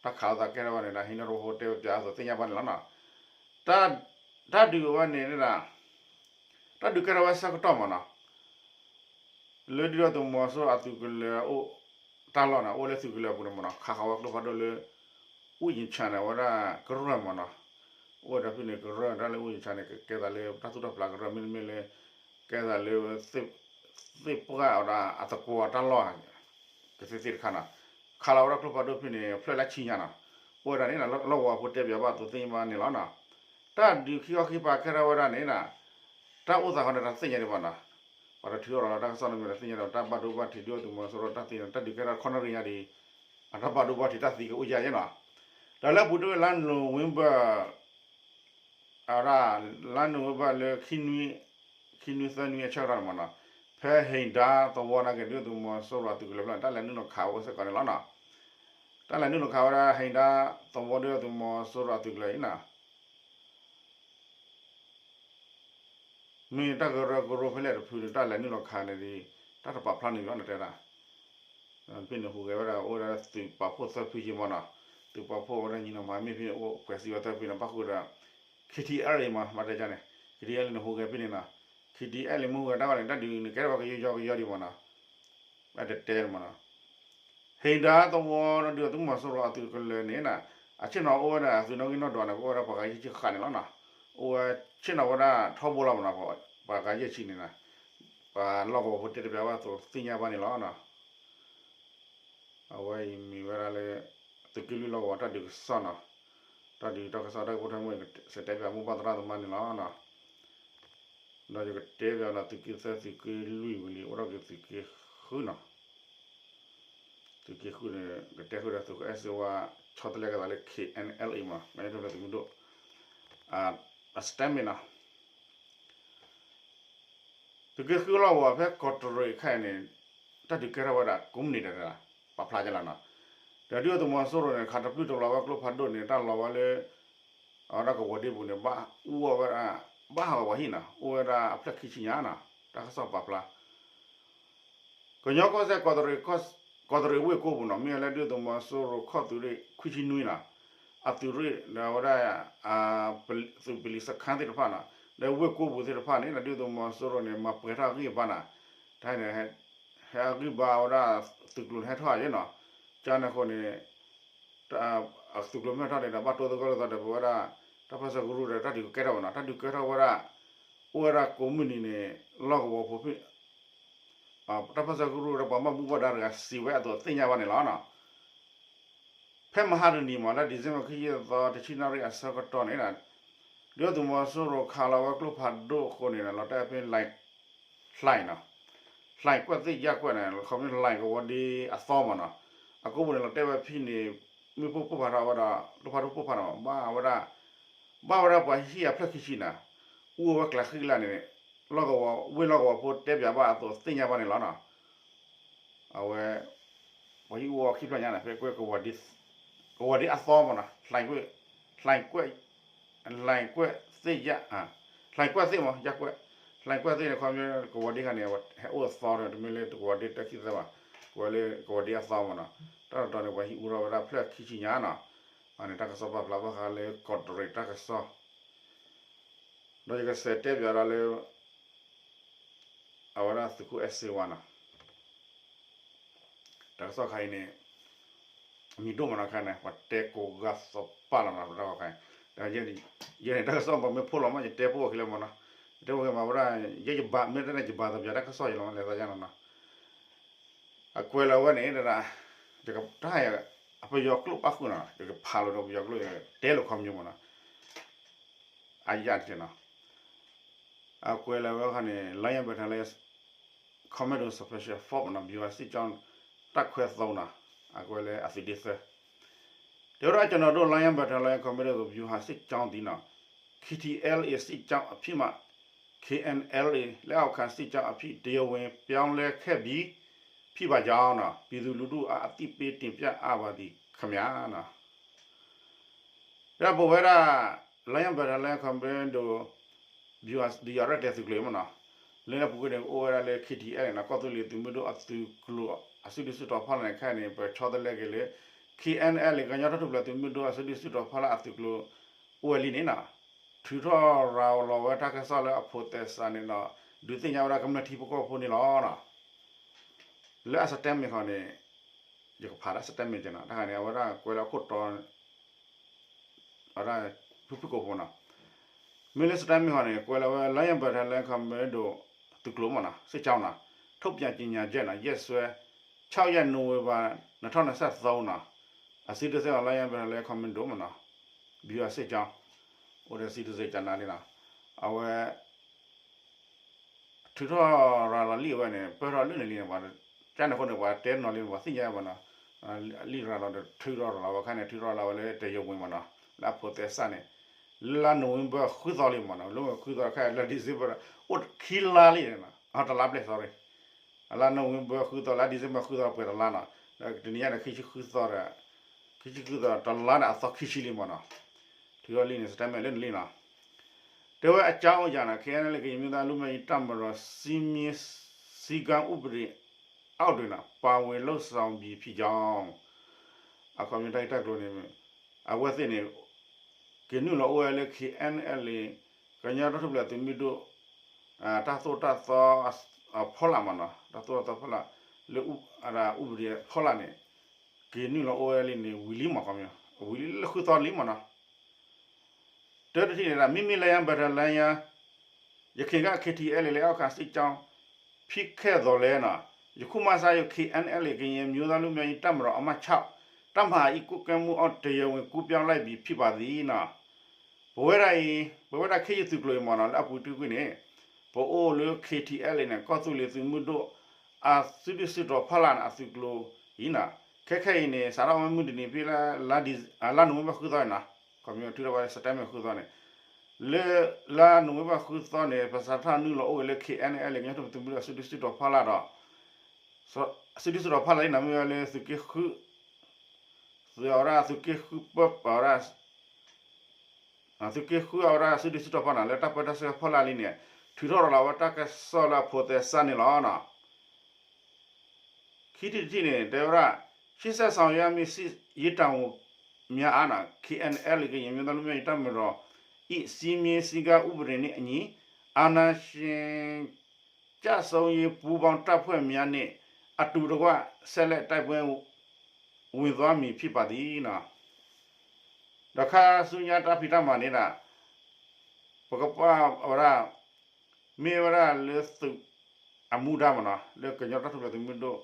တၢ်ခးလိာ်သးကဲထီၣ်ဝဲန့ၣ်ဒီး ဟ့ၣ်ဒါသဝီဖိတဲပၠးအသိးသ့ၣ်ညါဘၣ်န့ၣ်လီၤနီၤ. တၢ်ဒုးဝဲန့ၣ်ဒၣ် တၢ်ဒုးကဲထီၣ်ဝဲဆၢကတီၢ်မးနီၤ လၢဒုၣ်ဒါသုးမီၤစိရိၤအသုးကလၢၤအိၣ်တၢ်လီၢ်န့ၣ် အိၣ်လၢသုးကလၢၤအပူၤန့ၣ်မးနီၤ, ခးဃီၤဝဲကျိဖးဒိၣ်လၢ အူၣ်ယံၤဆၣ်န့ၣ် အဝဲဒၣ်ကရၢၢ်မးနီၤ, အိၣ်ဝဲဒီးဖဲန့ၣ်ကရၢၢ် တၢ်လၢအူၣ်ယံၤဆၣ်န့ၣ် ကကဲသးလၢတၢ်သူၣ်ထီၣ်ဖျါကရၢၢ် မ့တမ့ၢ်လၢ ကဲသးလၢ သ့ၣ်ပှၢ်အီၤဒီးအသကွီၤတၢ်လီၢ် ကသ့ၣ်သ့ၣ်တခါနီၤ, ခးလီၤဝဲဒၣ်ကျိဖးဒိၣ်ဖဲန့ၣ် ဖျၢၣ်လၢဆံညါနီၤ, အိၣ်ဝဲဒၣ်န့ၣ် လီၢ်ကဝီၤဖိတဲပၠးဘၣ်အသိးသ့ၣ်ညါဘၣ်န့ၣ်လီၤနီၤ. တၢ်ဒုးခံခီခံပၤကဲထီၣ်ဝဲဒၣ်န့ၣ် တၢ်အိၣ်သးဃီန့ၣ် တၢ်သ့ၣ်ညါဒံးဘၣ်နီၤ, ပှၤတထုးအီၤလီၤ တၢ်ကစီၣ်န့ၣ်မ့ၢ်တသ့ၣ်ညါဒီး တၢ်ဘၣ်ဒိဘၣ်ထံးဒုၣ်ဒါသုးမီၤစိရိၤတၢ်သံန့ၣ် တၢ်ဒုးကဲထီၣ်ခီနၣ်ရံၣ်ညါဒံး, အတၢ်ဘၣ်ဒိဘၣ်ထံးတၢ်သံကအိၣ်ယါယဲနီၤ. ဒီးလၢအပူၤတ့ၢ်လါနိၣ်ဝ့ဘၢၣ် အဝဲဒၣ် လါနိၣ်ဝ့ဘၢၣ်လၢ ခံနွံသၢနွံအဆၢကတီၢ်န့ၣ်မးနီၤ, ဖဲဟ့ၣ်ဒါသဝီနာ်က့ၤ ဒုၣ်ဒါသုးမီၤစိရိၤအသုးကလၢၤဖျၢၣ်န့ၣ် တၢ်လဲၤနုာ်လီၤခးဝဲအိၣ်စ့ၢ်ကီးန့ၣ်လီၤနီၤ. တၢ်လဲၤနုာ်လီၤခးဝဲဒၣ် ဟ့ၣ်ဒါသဝီ ဒုၣ်ဒါသုးမီၤစိရိၤအသုးကလၢၤအံၤနီၤ မ့ၢ်တၢ်ကရၢကရိဖဲလဲၣ်တဖုန့ၣ် တၢ်လဲၤနုာ်လီၤခးန့ၣ်ဒီး တၢ်တပာ်ဖျါန့ၣ်ဘၣ်နီၤတဲဒၣ်, ဖဲန့ၣ်ဟူးဂဲၤဝဲဒၣ် အိၣ်ဝဲဒၣ်သုးပာ်ဖှိၣ်သၢဖုယံၤမးနီၤ, သုးပာ်ဖှိၣ်ဝဲဒၣ်ညီနီၤ မၤမ့ၢ်ဖဲန့ၣ်အိၣ်ကွဲးစံးဝဲသၢဖုန့ၣ် ဘၣ်ဃုာ်ဒီး ခံထံအဲလ့ၣ်မး ဘၣ်တဲကန့ၣ် ခံထံအဲလ့ၣ်န့ၣ်ဟူးဂဲၤဖဲန့ၣ်နီၤ, ခံထံအဲလ့ၣ်မ့ၢ်ဟူးဂဲၤတၢ်ဂီၤန့ၣ် တၢ်ဒုးန့ၣ်ကဲထီၣ်ဝဲကယီကယီဒံးမးနီၤ ဘၣ်တတဲမးနီၤ, ဟ့ၣ်ဒါသဝီဒီးဒုၣ်ဒါသုးမီၤစိရိၤအသုးကလၢၤန့ၣ်နီၤ, အဆ့ၣ်နီၤအိၣ်ဝဲဒၣ်အသုးနီၣ်ဂံၢ်နီၣ်ဒွးန့ၣ် ကအိၣ်ဝဲဒၣ်ပှၤဂၤယဲၢ်ဆံဃၣ်န့ၣ်လီၤနီၤ, အိၣ်ဝဲဆ့ၣ်နီၤဝဲဒၣ်ထီဘိလီၤမးနီၤ, ပှၤဂၤယဲၢ်ဆံန့ၣ်နီၤ, ပှၤလီၢ်ကဝီၤဖိတဲတပျးဘၣ်အသိးသ့ၣ်ညါဘၣ်န့ၣ်လီၤနီၤ. အဝဲအံၤမ့ၢ်ဝဲဒၣ်လၢ သုးက့လွံၢ်လီၢ်ကဝီၤတၢ်ဒုးကစီၣ်နီၤ, တၢ်ဒုးတၢ်ကစီၣ်တၢ်ကပိၢ်ထီၣ်မ့ၢ် စံးတဲပၠးမိၢ်ပၢ်သရၣ်သမါန့ၣ်လီၤနီၤ. ဒီးယကတဲပၠးနီၤ သုးက့သၢသုးက့လွံၢ်ဝံၤလံ အိၣ်ထီၣ်က့ၤသုးက့ဃုနီၤ, သုးက့ဃုန့ၣ် ကတဲဃုာ်ဒီးသုးခိၣ်အဲၣ်စ့ဝါ ဆီတလဲကသးလၢ K N L A မး ကညီဒီကလုာ်သုးမုၢ်ဒိၣ် အ statement နီၤ. သုးက့ဃုလီၢ်ကဝီၤဖဲကီးတရံးခဲအံၤန့ၣ် တၢ်ဒုးကဲထီၣ်ဝဲဒၣ်ကိးမုၢ်နံၤဒီး ပာ်ဖျါကလီၤနီၤ, ဒီးဒုၣ်ဒါသုးမီၤစိရိၤန့ၣ် ခးတပျုၢ်တလီၤဝဲကျိဖးဒိၣ်န့ၣ် တၢ်လီၤဝဲလၢ အဝဲဒၣ်ကဝီၤဒ့ပူၤန့ၣ် ဘၣ်အူအီၣ်ဝဲဒၣ် ဘၣ်ဟးဂီၤပှၤဟံၣ်နီၤ အိၣ်ဝဲဒၣ်အဖျၢၣ်ခံဆံညါနီၤ တၢ်ကစီၣ်ပာ်ဖျါ ကညီကီၢ်စဲၣ် ကီးတရံးဝ့ၢ်ကိပူၤနီၤ မ့ၢ်ဝဲလၢဒုၣ်ဒါသုးမီၤစိရိၤခီၣ်သုးရ့ၣ်ခွံဆံနွံနီၤ အသုးရ့ၣ်ဒီးအဝဲဒၣ် သုးပလံၤစခါသ့ၣ်တဖၣ်နီၤ လၢဝ့ၢ်ကိပူၤသ့ၣ်တဖၣ်န့ၣ် ဒုၣ်ဒါသုးမီၤစိရိၤန့ၣ် မၤပှဲၤထီၣ်အဂံၢ်အဘါနီၤ တၢ်န့ၣ် ဟဲအဂံၢ်ဘါဝဲဒၣ်သုးကျိၤန့ၣ်ဟဲထီၣ်ယဲနီၤ ကန့ၣ်အဃိန့ၣ် သုးကျိၤမ့ၢ်ထီၣ်န့ၣ်ဒီး ဘၣ်တိသကိးလိာ်သးဒီးပဝဲဒၣ် တၢ်ပၢၢ်ဆၢကရူၢ်ဒီးတၢ်ဒုးကကဲထီၣ်ဝဲနီၤ တၢ်ဒုးကဲထီၣ်ဝဲဒၣ် အိၣ်ဝဲဒၣ်ကိးမုၢ်နံၤန့ၣ် လီၢ်ကဝီၤဖိဖဲ တၢ်ပၢၢ်ဆၢကရူၢ်ဒီးပှၤဘၣ်မူဘၣ်ဒါတဂၤစံးဝဲအသိးသ့ၣ်ညါဘၣ်န့ၣ်လီၤ. ဖဲမဟါတနံၤမး လၢ December ခံဆံသီ တဆံနၣ်ရံၣ်အဆၢကတီၢ်န့ၣ် ဒုၣ်ဒါသုးမီၤစိရိၤခးလီၤဝဲကျိဖးဒိၣ်အဃိန့ၣ် လီၤတဲာ်ဖဲ လှိုင်နီၤ လှိုင်ကွက်သ့ၣ်ရပ်ကွက်န့ၣ် ခီပညီ လှိုင်ကဝီၤဒ့အသီမးနီၤ အကိပူၤန့ၣ် လီၤတဲာ်ဝဲဖဲန့ၣ် မ့ၣ်ပိၢ်ပိၢ်ဖးထီၣ်ဝဲဒီး ကျိဖးဒိၣ်ပိၢ်ဖးနီၤ ဘၣ်ဝဲဒၣ် ဘၣ်ဝဲဒၣ်ပှၤဟံၣ်အဖျၢၣ်ခံဆံနီၤ အူအီၣ်ဝဲကျးဃံလၢ်န့ၣ် လီၢ်ကဝီၤ ဝ့ၢ်လီၢ်ကဝီၤဖိတဲပၠးဘၣ်အသိးသ့ၣ်ညါဘၣ်န့ၣ်လီၤနီၤ အဝဲ ပှၤဟံၣ်အူအီၣ်ခံဖျၢၣ်ညါန့ၣ် ဖဲကွဲး ကဝီၤဒ့အသီမးနီၤ လှိုင်ကွက် လှိုင်ကွက် လှိုင်ကွက်သ့ၣ်ရပ် လှိုင်ကွက်သ့ၣ်မး ရပ်ကွက် လှိုင်ကွက်သ့ၣ်န့ၣ် ခီပညီ ကဝီၤဒ့ခါန့ၣ် ဟဲအိၣ်အသီဒီး တမ့ၢ်လၢကဝီၤဒ့တၢ်ခံသၢဘၣ် ကဝီၤလၢကဝီၤဒ့အသီမးနီၤ တၢ်တတီၤန့ၣ် ပှၤဟံၣ်အူထီၣ်ဝဲဒၣ်ဖျၢၣ်ခံဆံညါနီၤ အန့ၣ်တၢ်ကစီၣ်ပာ်ဖျါဘၣ်ဃးလၢကီးတရံးတၢ်ကစီၣ် ဒီးယကစံးတဲပၠးဒီးလၢ အဝဲဒၣ်သုးခိၣ်အဲၣ်စ့ဝါနီၤ တၢ်ကစီၣ်ခါအံၤန့ၣ် မံၤဒိၣ်မးနီၤခါန့ၣ် ပှၤတဲကိးဂၤသီပာ်လီၤနီၤ တၢ်ခါအံၤ ဒီးယဲန့ၣ် တၢ်ကစီၣ်ပှၤမ့ၢ်ဖိလီၤမး ယတဲဖိအီၤခံလၢမးနီၤ ယတဲဖိအီၤမးဝဲဒၣ် ယဲယဘၣ်မ့ၢ်တန့ၣ် ယဘၣ်သပျးတၢ်ကစီၣ်ယလီၤမး လဲၤသးယါနီၤနီၤ အကွဲးလီၤဝဲန့ၣ် တဒၣ် ယကတၢ် အပယီၤကျိာ်ပၣ်ဃုာ်နီၤ ယကဖးလိာ်ဒီးပယီၤကျိာ် တဲလိာ်ခီပညီမးနီၤ အယၣ်တက့ၢ်နီၤ အကွဲးလီၤဝဲခါန့ၣ် Lion Battalion Commando Special Force နီၤ ဗျူဟာစစ်ကြောင်း တပ်ခွဲသုံးနီၤ အကွဲးလၢအသုးဒ့သၢ တဲဝဲဒၣ် ကျွန်တော်တို့ Lion Battalion Commando ဗျူဟာစစ်ကြောင်းသည်နီၤ KTLA စစ်ကြောင်းအဖြစ်မှ KNLA လက်အောက်ခံစစ်ကြောင်းအဖြစ် တရားဝင်ပြောင်းလဲခဲ့ပြီး ဖြစ်ပါကြောင်းနော် ပြည်သူလူထုအား အသိပေးတင်ပြအပ်ပါသည်ခင်ဗျာနော် ဒီးပဝဲဒၣ် Lion Battalion Commando ဗျူဟာ ဒုးယၤရဲၣ်တဲာ်သုးကျိၤမ့ၢ်နီၤ, လၢအပူၤကွံာ်န့ၣ် အိၣ်ဝဲဒၣ်လၢ KTLA န့ၣ် ကီၢ်သူလ့ၤသုးမုၢ်ဒိၣ်အသုးကျိၤ အစုဒုၣ်စုတီၤဖီလာ်န့ၣ် ခဲအံၤန့ၣ် ပဆီတလဲက့ၤလၢ KNLA ကညီတၢ်ထူၣ်ဖျဲးသုးမုၢ်ဒိၣ်အစုဒုၣ်စုတီၤဖီလာ်အသုးကျိၤ အိၣ်ဝဲလံန့ၣ်နီၤ, ထုးထီၣ်ရၤလီၤဝဲတၢ်ကစီၣ်လၢအဖိးသဲစးန့ၣ်ဒီး ဒုးသ့ၣ်ညါဝဲဒၣ်ကမျၢၢ်ထံဖိကီၢ်ဖိန့ၣ်လီၤ. လၢအ statement ခီန့ၣ် ယကဖးတၢ် statement က့ၤနီၤ, တၢ်ခါန့ၣ် အဝဲဒၣ်ကွဲးလၢအခိၣ်တီ အဝဲဒၣ် ဖုဖုကိးဖိနီၤ, မ့ၢ်လၢ statement ခီန့ၣ် ကွဲးလၢဝဲ Lion Battalion Commando သုးကျိၤမ့ၢ်နီၤ စစ်ကြောင်းနီၤ, ထုတ်ပြန်ကြေညာချက်နီၤ ရက်စွဲ ခြောက်ရက် နိုဝင်ဘာ နှစ်ထောင်နှစ်ဆယ့်သုံးနီၤ, အစုဒုၣ်စ့ၢ်ကီး Lion Battalion Commando မ့ၢ်နီၤ, ဗျူဟာစစ်ကြောင်း အိၣ်ဒီး အစုဒုၣ်စ့ၢ်ကီး ကနါလံနီၤ, အဝဲ ထုးထီၣ်ရၤလီၤလံအဝဲန့ၣ် ပၢၢ်ထီၣ်လၢန့ၣ်လံန့ၣ် ပှၤကန့ၣ်အဃိန့ၣ် ပှၤတဲနီၤလံန့ၣ် ပှၤသ့ၣ်ညါဘၣ်နီၤ, လံာ်ရၤလီၤဒီးထုးထီၣ်ရၤလီၤဝဲခါန့ၣ် ထုးထီၣ်ရၤလီၤဝဲလၢ တရားဝင် မ့ၢ်နီၤ, လၢအဖိးသဲစးန့ၣ် လၢလါ November ဃုသီလံမ့ၢ်နီၤ, လါ November ဃုသီခါ လါ December အိၣ်ခံလါလံန့ၣ်နီၤ, တလါဘျဲၣ် sorry လါ November ဃုသီ လါ December ဃုသီပှဲၤတလါနီၤ, တနံၤညါန့ၣ် ခံဆံဃုသီဒီး ခံဆံဃုသီ တလါန့ၣ်အသီခံဆံလံမ့ၢ်နီၤ, ထုးထီၣ်လံန့ၣ် statement လၢန့ၣ်လံနီၤ, တဲဝဲအကြောင်းအရာန့ၣ် KNLA ကရင်အမျိုးသားလွတ်မြောက်ရေးတပ်မတော် စည်းမျဉ်းစည်းကမ်းဥပဒေ အောက်တွင် ပါဝင်လုပ်ဆောင်မည်ဖြစ်ကြောင်း အခီပညီတၢ်ဂ့ၢ်တၢ်ကျိၤန့ၣ် အဝဲသ့ၣ်န့ၣ် က့ၤနုာ်လီၤအိၣ်ဝဲလၢ KNLA ကညီတၢ်ထူၣ်ဖျဲးသုးမုၢ်ဒိၣ် တၢ်သိၣ်တၢ်သီ ဖီလာ်မ့ၢ်နီၤ, တၢ်သိၣ်တၢ်သီဖီလာ် လၢ ဥပဒေ ဖီလာ်န့ၣ် က့ၤနုာ်လီၤအိၣ်ဝဲလံန့ၣ် ဝံၤလံမ့ၢ် ခီပညီ ဝံၤလံလၢဃုသီလံမ့ၢ်နီၤ တၢတထံၣ်န့ၣ်ဒၣ် မ့မ့ၢ် Lion Battalion ယခင်က KTLA လက်အောက်ခံစစ်ကြောင်း ဖြစ်ခဲ့သော်လည်းနီၤ ယခုမှစ၍ KNLA ကရင်အမျိုးသားလွတ်မြောက်ရေးတပ်မတော် အမှတ်ခြောက် တပ်မဟာ ၏ ကွပ်ကဲမှုအောက် တရားဝင်ကူးပြောင်းလိုက်ပြီဖြစ်ပါသည်နီၤ, ပဝဲဒၣ်အံၤ ပဝဲဒၣ်ခ့ယုၢ်သုးကျိၤအံၤမ့ၢ်နီၤ လၢအပူၤကွံာ်န့ၣ် ပအိၣ်လၢ KTLA န့ၣ် ကီၢ်သူလ့ၤသုးမုၢ်ဒိၣ် အစုဒုၣ်စုတီၤဖီလာ်န့ၣ် အသုးကျိၤအံၤနီၤ, ခဲခဲအံၤန့ၣ် စးထီၣ်ဝဲမုၢ်တနံၤဖဲလၢ လါ November ဃုသီန့ၣ်နီၤ, ခီပညီထုးထီၣ်ဝဲ statement ဃုသီန့ၣ် လၢ လါ November ဃုသီန့ၣ် ပစးထီၣ်နုာ်လီၤအိၣ်ဝဲလၢ KNLA ကညီတၢ်ထူၣ်ဖျဲးသုးမုၢ်ဒိၣ်အစုဒုၣ်စုတီၤဖီလာ်ဒီး အစုဒုၣ်စုတီၤဖီလာ်လံနီၤ မ့ၢ်ဝဲလၢသုးက့ဃု သုးအဝဲဒၣ်သုးက့ဃုပၢ အဝဲဒၣ် သုးက့ဃုအဝဲဒၣ်စုဒုၣ်စုတီၤဖီလာ်န့ၣ် လၢတၢ်ပၢတၢ်ဆှၢဖီလာ်လံန့ၣ် ထုးထီၣ်ရၤလီၤဝဲတၢ်ကစီၣ်လၢအဖိးသဲစးန့ၣ်လီၤနီၤ. ခံထံၣ်တထံၣ်န့ၣ် တဲဝဲဒၣ် ရှေ့ဆက်ဆောင်ရွက်ရမည့် စစ်ရေးတာဝန်များအား KNLA ကရင်အမျိုးသားလွတ်မြောက်ရေးတပ်မတော် ၏ စည်းမျဉ်းစည်းကမ်းဥပဒေနှင့်အညီ အာဏာရှင်ကျဆုံးရေးပူးပေါင်းတပ်ဖွဲ့များနှင့်အတူတကွ ဆက်လက်တိုက်ပွဲဝင်သွားမည်ဖြစ်ပါသည်နီၤ. ဒီးခါဆူညါတၢ်ဖံးတၢ်မၤန့ၣ်ဒၣ် ပကပာ်ဝဲဒၣ် မ့ၢ်ဝဲဒၣ်လၢသုး အမူဒါမ့ၢ်နီၤ လၢကညီတၢ်ထူၣ်ဖျဲးသုးမုၢ်ဒိၣ်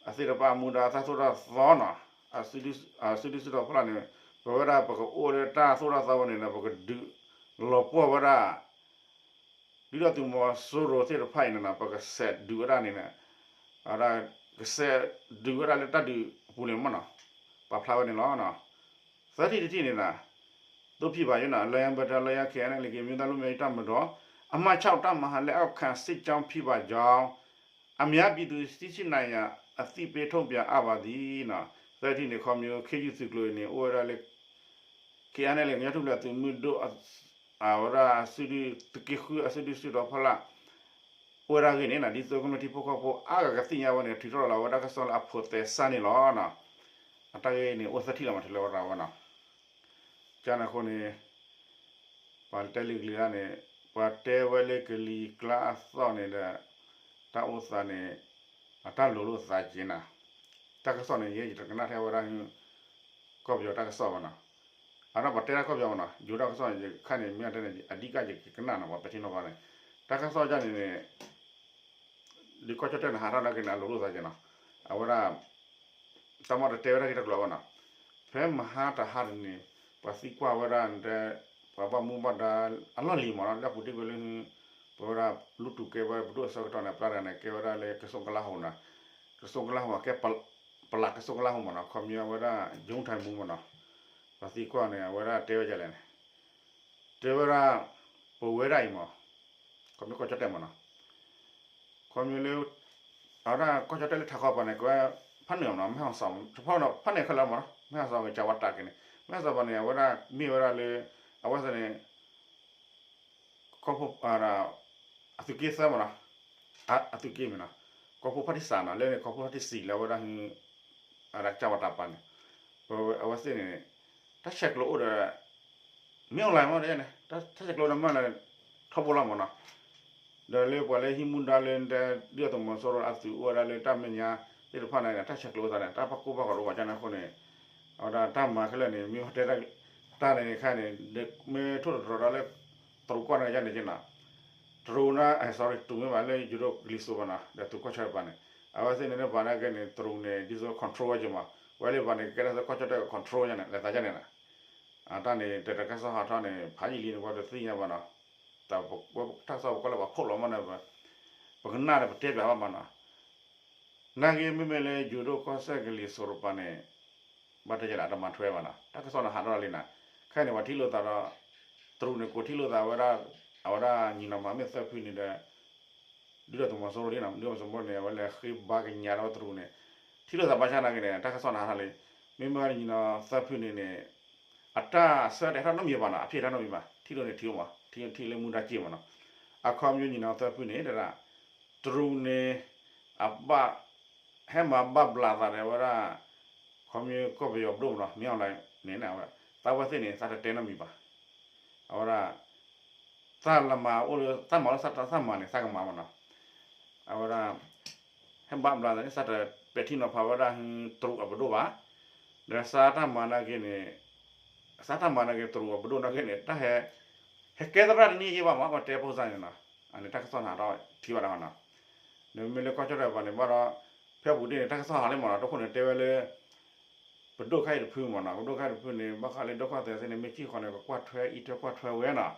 အသ့ၣ်တဖၣ်အမူဒါတၢ်သိၣ်တၢ်သီနီၤ အစုဒုၣ်စုတီၤဖီလာ်န့ၣ် ပဝဲဒၣ်ပကအိၣ်လၢတၢ်သိၣ်တၢ်သီဝဲန့ၣ်ဒီး ပကဒုးလီၤပှီၢ်ဝဲဒၣ် ဒုၣ်ဒါသုးမီၤစိရိၤသ့ၣ်တဖၣ်အံၤန့ၣ်နီၤ ပကစဲးဒုးဝဲဒၣ်န့ၣ် အဝဲဒၣ် ကစဲးဒုးဝဲဒၣ်လၢတၢ်ဒုးအပူၤန့ၣ်မ့ၢ်နီၤ ပာ်ဖျါဝဲန့ၣ်လီၤ. သၢထံၣ်တထံၣ်န့ၣ်နီၤ သိးဖံးဘၣ်ယိနီၤ လၢယၤဘၢၣ်တၢ်လၢယၤ KNLA ကရင်အမျိုးသားလွတ်မြောက်ရေးတပ်မတော် အမှတ်ခြောက် တပ်မဟာ လက်အောက်ခံစစ်ကြောင်းဖြစ်ပါကြောင်း အများပြည်သူသိရှိနိုင်ရန် အသိပေးထုတ်ပြန်အပ်ပါသည်နီၤ. သၢထံၣ်န့ၣ် ခီမ့ၢ် ခ့ယုၢ်သုးကျိၤအံၤန့ၣ် အိၣ်ဝဲဒၣ်လၢ KNLA ကညီထူၣ်ဖျဲးသုးမုၢ်ဒိၣ် အဝဲဒၣ်အစုဒုၣ်သုးက့ဃုအစုဒုၣ်စုတီၤဖီလာ် အိၣ်ဝဲဒၣ်အဂ့ၢ်န့ၣ်နီၤ ဒ်သိးကမျၢၢ်ထံဖိကီၢ်ဖိအါဂၤကသ့ၣ်ညါဝဲန့ၣ် ထုးထီၣ်လီၤဝဲဒၣ်ကစီၣ်လၢအဖိးသဲစးန့ၣ်လီၤ. အတၢ်ဂ့ၢ်န့ၣ် အိၣ်သၢထံၣ်လီၤမး ထုးလီၤဝဲဒၣ်ဝဲနီၤ ကန့ၣ်အဃိန့ၣ် ပှၤတဲလံာ်ကလံာ်လၢ်န့ၣ် ပှၤတဲဝဲလၢကလံၤကျါအသီၣ်န့ၣ်ဒီး တၢ်အိၣ်သးန့ၣ် အတၢ်လိၤလိာ်သးက့ၤနၤ တၢ်ကစီၣ်န့ၣ် ယဲယတကနၣ်ထဲဝဲဒၣ် ကီၢ်ပယီၤတၢ်ကစီၣ်ဘၣ်နီၤ အဒီးပှၤတဲဒၣ်ကီၢ်ပယီၤဘၣ်နီၤ ယိၤတၢ်ကစီၣ်န့ၣ် ယခါန့ၣ် မ့ၢ်အတဲန့ၣ် အဓိကယကကနၣ်နီၤ ပှၤပဲာ်ထံနီၤဖးန့ၣ် တၢ်ကစီၣ်ဒ်န့ၣ်န့ၣ် ဒ်ကီၢ်ကၠီၣ်တဲၣ်န့ၣ် ဟးထီၣ်နာ်က့န့ၣ် အလိၤလိာ်သးက့ၤနီၤ အဝဲဒၣ် တၢ်မ့ၢ်တတဲဝဲဒၣ်က့ၤတၢ်ကျိၤဘၣ်နီၤ ဖဲမဟါတဟါတနံၤ ပှၤသံကွၢ်ဝဲဒၣ် ပှၤဘၣ်မူဘၣ်ဒါ အလီၢ်လံၤမ့ၢ်နီၤ လၢအပူၤတ့ၢ်ကွံာ်လၢ ပဝဲဒၣ်လူတူၢ်ကဲဝဲပဒိၣ်အဆၢကတီၢ်န့ၣ် ပျၢ်တဂၤန့ၣ် ကဲဝဲဒၣ်လၢကစိကလါဟူနီၤ ကစိကလါဟူ ကဲ ပလးကစိကလါဟူမ့ၢ်နီၤ ခီပညီဝဲဒၣ် ယိၤထၢၣ်မူမ့ၢ်နီၤ ပှၤသံကွၢ်န့ၣ် အဝဲဒၣ်တဲဝဲဒ်လဲၣ်န့ၣ် တဲဝဲဒၣ် ပဝဲဒၣ်အံၤမး ခီဖျိကီၢ်ကၠီၣ်တဲၣ်မးနီၤ ခီဖျိလၢ အဝဲဒၣ်ကီၢ်ကၠီၣ်တဲၣ်လၢထးခီပၤန့ၣ် ကဝဲဖးန့ၣ်မးနီၤ မဲၢ်ဟီၣ်စီၤ တဖၣ်ဖးန့ၣ်ခဲလၢာ်မးနီၤ မဲၢ်ဟီၣ်စီၤကစၢ်ဝါတၢ်က့ၤန့ၣ် မဲၢ်ဟီၣ်စီၤပၤန့ၣ် အဝဲဒၣ်မ့ၢ်ဝဲဒၣ်လၢ အဝဲသ့ၣ်န့ၣ် ကီၢ်ဖိ အသုးက့သၢမးနီၤ အသုးက့မ့ၢ်နီၤ ကီၢ်ဖိဖါတံၢ်စၢ်နီၤ လၢန့ၣ်ကီၢ်ဖိဖါတံၢ်စံၣ်လၢအဝဲဒၣ် အဝဲဒၣ်ကစၢ်ဝါတၢ်ပၤန့ၣ် အဝဲသ့ၣ်န့ၣ် တၢ်ဆဲးကျိးအိၣ်ဒီး မ့ၢ်အီၣ်လဲၣ်မးန့ၣ် တၢ်ဆဲးကျိးဒီးမ့ၢ်အီၣ်လဲၣ် ထီဘိလီၤမးနီၤ ဒီးလၢပှၤလၢဟံးမူဒါလၢဒုၣ်ဒါသုးမီၤစိရိၤအသုးအိၣ်ဝဲဒၣ်လၢတၢ်မဲာ်ညါသ့ၣ်တဖၣ်န့ၣ် တၢ်ဆဲးကျိးအသးန့ၣ် တၢ်ပာ်ကူၣ်ပာ်ကီၤတအိၣ်ဘၣ်ကန့ၣ်အဃိန့ၣ် အဝဲဒၣ်တၢ်မၤခဲလၢာ်န့ၣ် မ့ၢ်တဲတၢ်န့ၣ်ခါန့ၣ် မ့ၢ်ထိၣ်သတြီၤဒီးလၢ တရူးကီၢ်န့ၣ်ကန့ၣ်က့နီၤ တရူးန့ၣ် sorry တရူးမ့ၢ်ဘၣ်လၢယိၤဒိၣ်ကလံၤစိးဘၣ်နီၤ ဒီးသုးကီၢ်ဆၢတပၤန့ၣ် အဝဲသ့ၣ်န့ၣ်န့ၣ်ပှၤန့ၣ်က့န့ၣ် တရူးန့ၣ် ဒ်သိး control ဝဲက့မး ဝဲလၢပှၤန့ၣ် ကဲဒၣ်သိးကီၢ်ကၠီၣ်တဲၣ် control ဝဲန့ၣ် လဲၤသးကန့ၣ်နီၤ အတၢ်န့ၣ် တၢ်တၢ်ကစီၣ်ဟးထီၣ်န့ၣ် ဖးယံာ်လံန့ၣ် ပှၤတသ့ၣ်ညါဘၣ်နီၤ တၢ်ကစီၣ်ပကီၢ်လၢပှၤဖီၣ်လီၤမးန့ၣ် ပကနၣ်ဒီးပတဲပျးဘၣ်မးနီၤ နာ်က့မ့မ့ၢ်လၢယိၤဒိၣ်ကီၢ်စဲၣ်ကလံၤစိးတပၤန့ၣ် ဘၣ်တဲယၤလၢအတမၤထွဲဘၣ်နီၤ တၢ်ကစီၣ်န့ၣ်ဟးထီၣ်လံနီၤ ခဲအံၤန့ၣ် ပှၤထံၣ်လိာ်သးဒီး တရူးန့ၣ် ကိးထံၣ်လိာ်သးဝဲဒၣ် အဝဲဒၣ်ညီနီၤမၤမ့ၢ်သၢဖုန့ၣ်ဒီး ဒုၣ်ဒါသုးမီၤစိရိၤလံနီၤ ဒုၣ်ဒါသုးမီၤစိရိၤန့ၣ် အဝဲလဲၤဃ့ဘါကညးဒီးတရူးန့ၣ် ထံၣ်လိာ်သးဘၣ်ဆၣ်နာ်က့န့ၣ် တၢ်ကစီၣ်န့ၣ်ဟးထီၣ်လံ မ့မ့ၢ်ဝဲဒၣ်ညီနီၤသၢဖုန့ၣ်န့ၣ် အတၢ်ဆၢတဲာ်ဟးထီၣ်နီတမံၤဘၣ်နီၤ အဖံးထီၣ်နီတမံၤဘၣ် ထံၣ်လိာ်န့ၣ်ထံၣ်အိၣ်မး ထံၣ်ထံၣ်လၢမူဒါက့မးနီၤ အခီပညီညီနီၤသၢဖုန့ၣ် တရူးန့ၣ် အဘၣ် ဟဲမၤဘၣ်ဘျးသးဒီးဝဲဒၣ် ခီပညီကီၢ်ပယီၤပဒိၣ်မးနီၤ မ့ၢ်အီၤလၢန့ၣ် သးဝဲသ့ၣ်န့ၣ် သးတတဲနီတမံၤဘၣ် အဝဲဒၣ် သးလၢမၤအိၣ်လၢ သးမၤလၢသးမၤန့ၣ် သးကမၤမးနီၤ အဝဲဒၣ် ဟဲဘၣ်ဘျးသးန့ၣ် သးတပဲာ်ထံနီၤဖးဝဲဒၣ် တရူးအပဒိၣ်ဘၣ် ဒီးသးတၢ်မၤနာ်က့န့ၣ် သးတၢ်မၤနာ်က့ တရူးအပဒိၣ်နာ်က့န့ၣ် တၢ်ဟဲ ဟဲကဲသရၣ်တနံၣ်ယံာ်ဘၣ်မး ပှၤတဲဖိသၣ်န့ၣ်နီၤ အန့ၣ်တၢ်ကစီၣ်န့ၣ်ဟးထီၣ်ထံၣ်ဘၣ်တၢ်ဟီနီၤ ဒီးမ့မ့ၢ်လၢကီၢ်ကၠီၣ်တဲၣ်တပၤန့ၣ် ဘၣ်ဒီး ဖဲပူၤတ့ၢ်န့ၣ် တၢ်ကစီၣ်ဟးလံမးနီၤ တခိၣ်န့ၣ်တဲဝဲလၢ ပဒိၣ်ခါအံၤတဖုမးနီၤ ပဒိၣ်ခါအံၤတဖုန့ၣ် ဘၣ်ဃးလၢဒိၣ်ကီၢ်သဲးသ့ၣ်န့ၣ် မ့ၢ်ကံၣ်ဃီန့ၣ် ကကွၢ်ထွဲအံးထွဲကွၢ်ထွဲဝဲနီၤ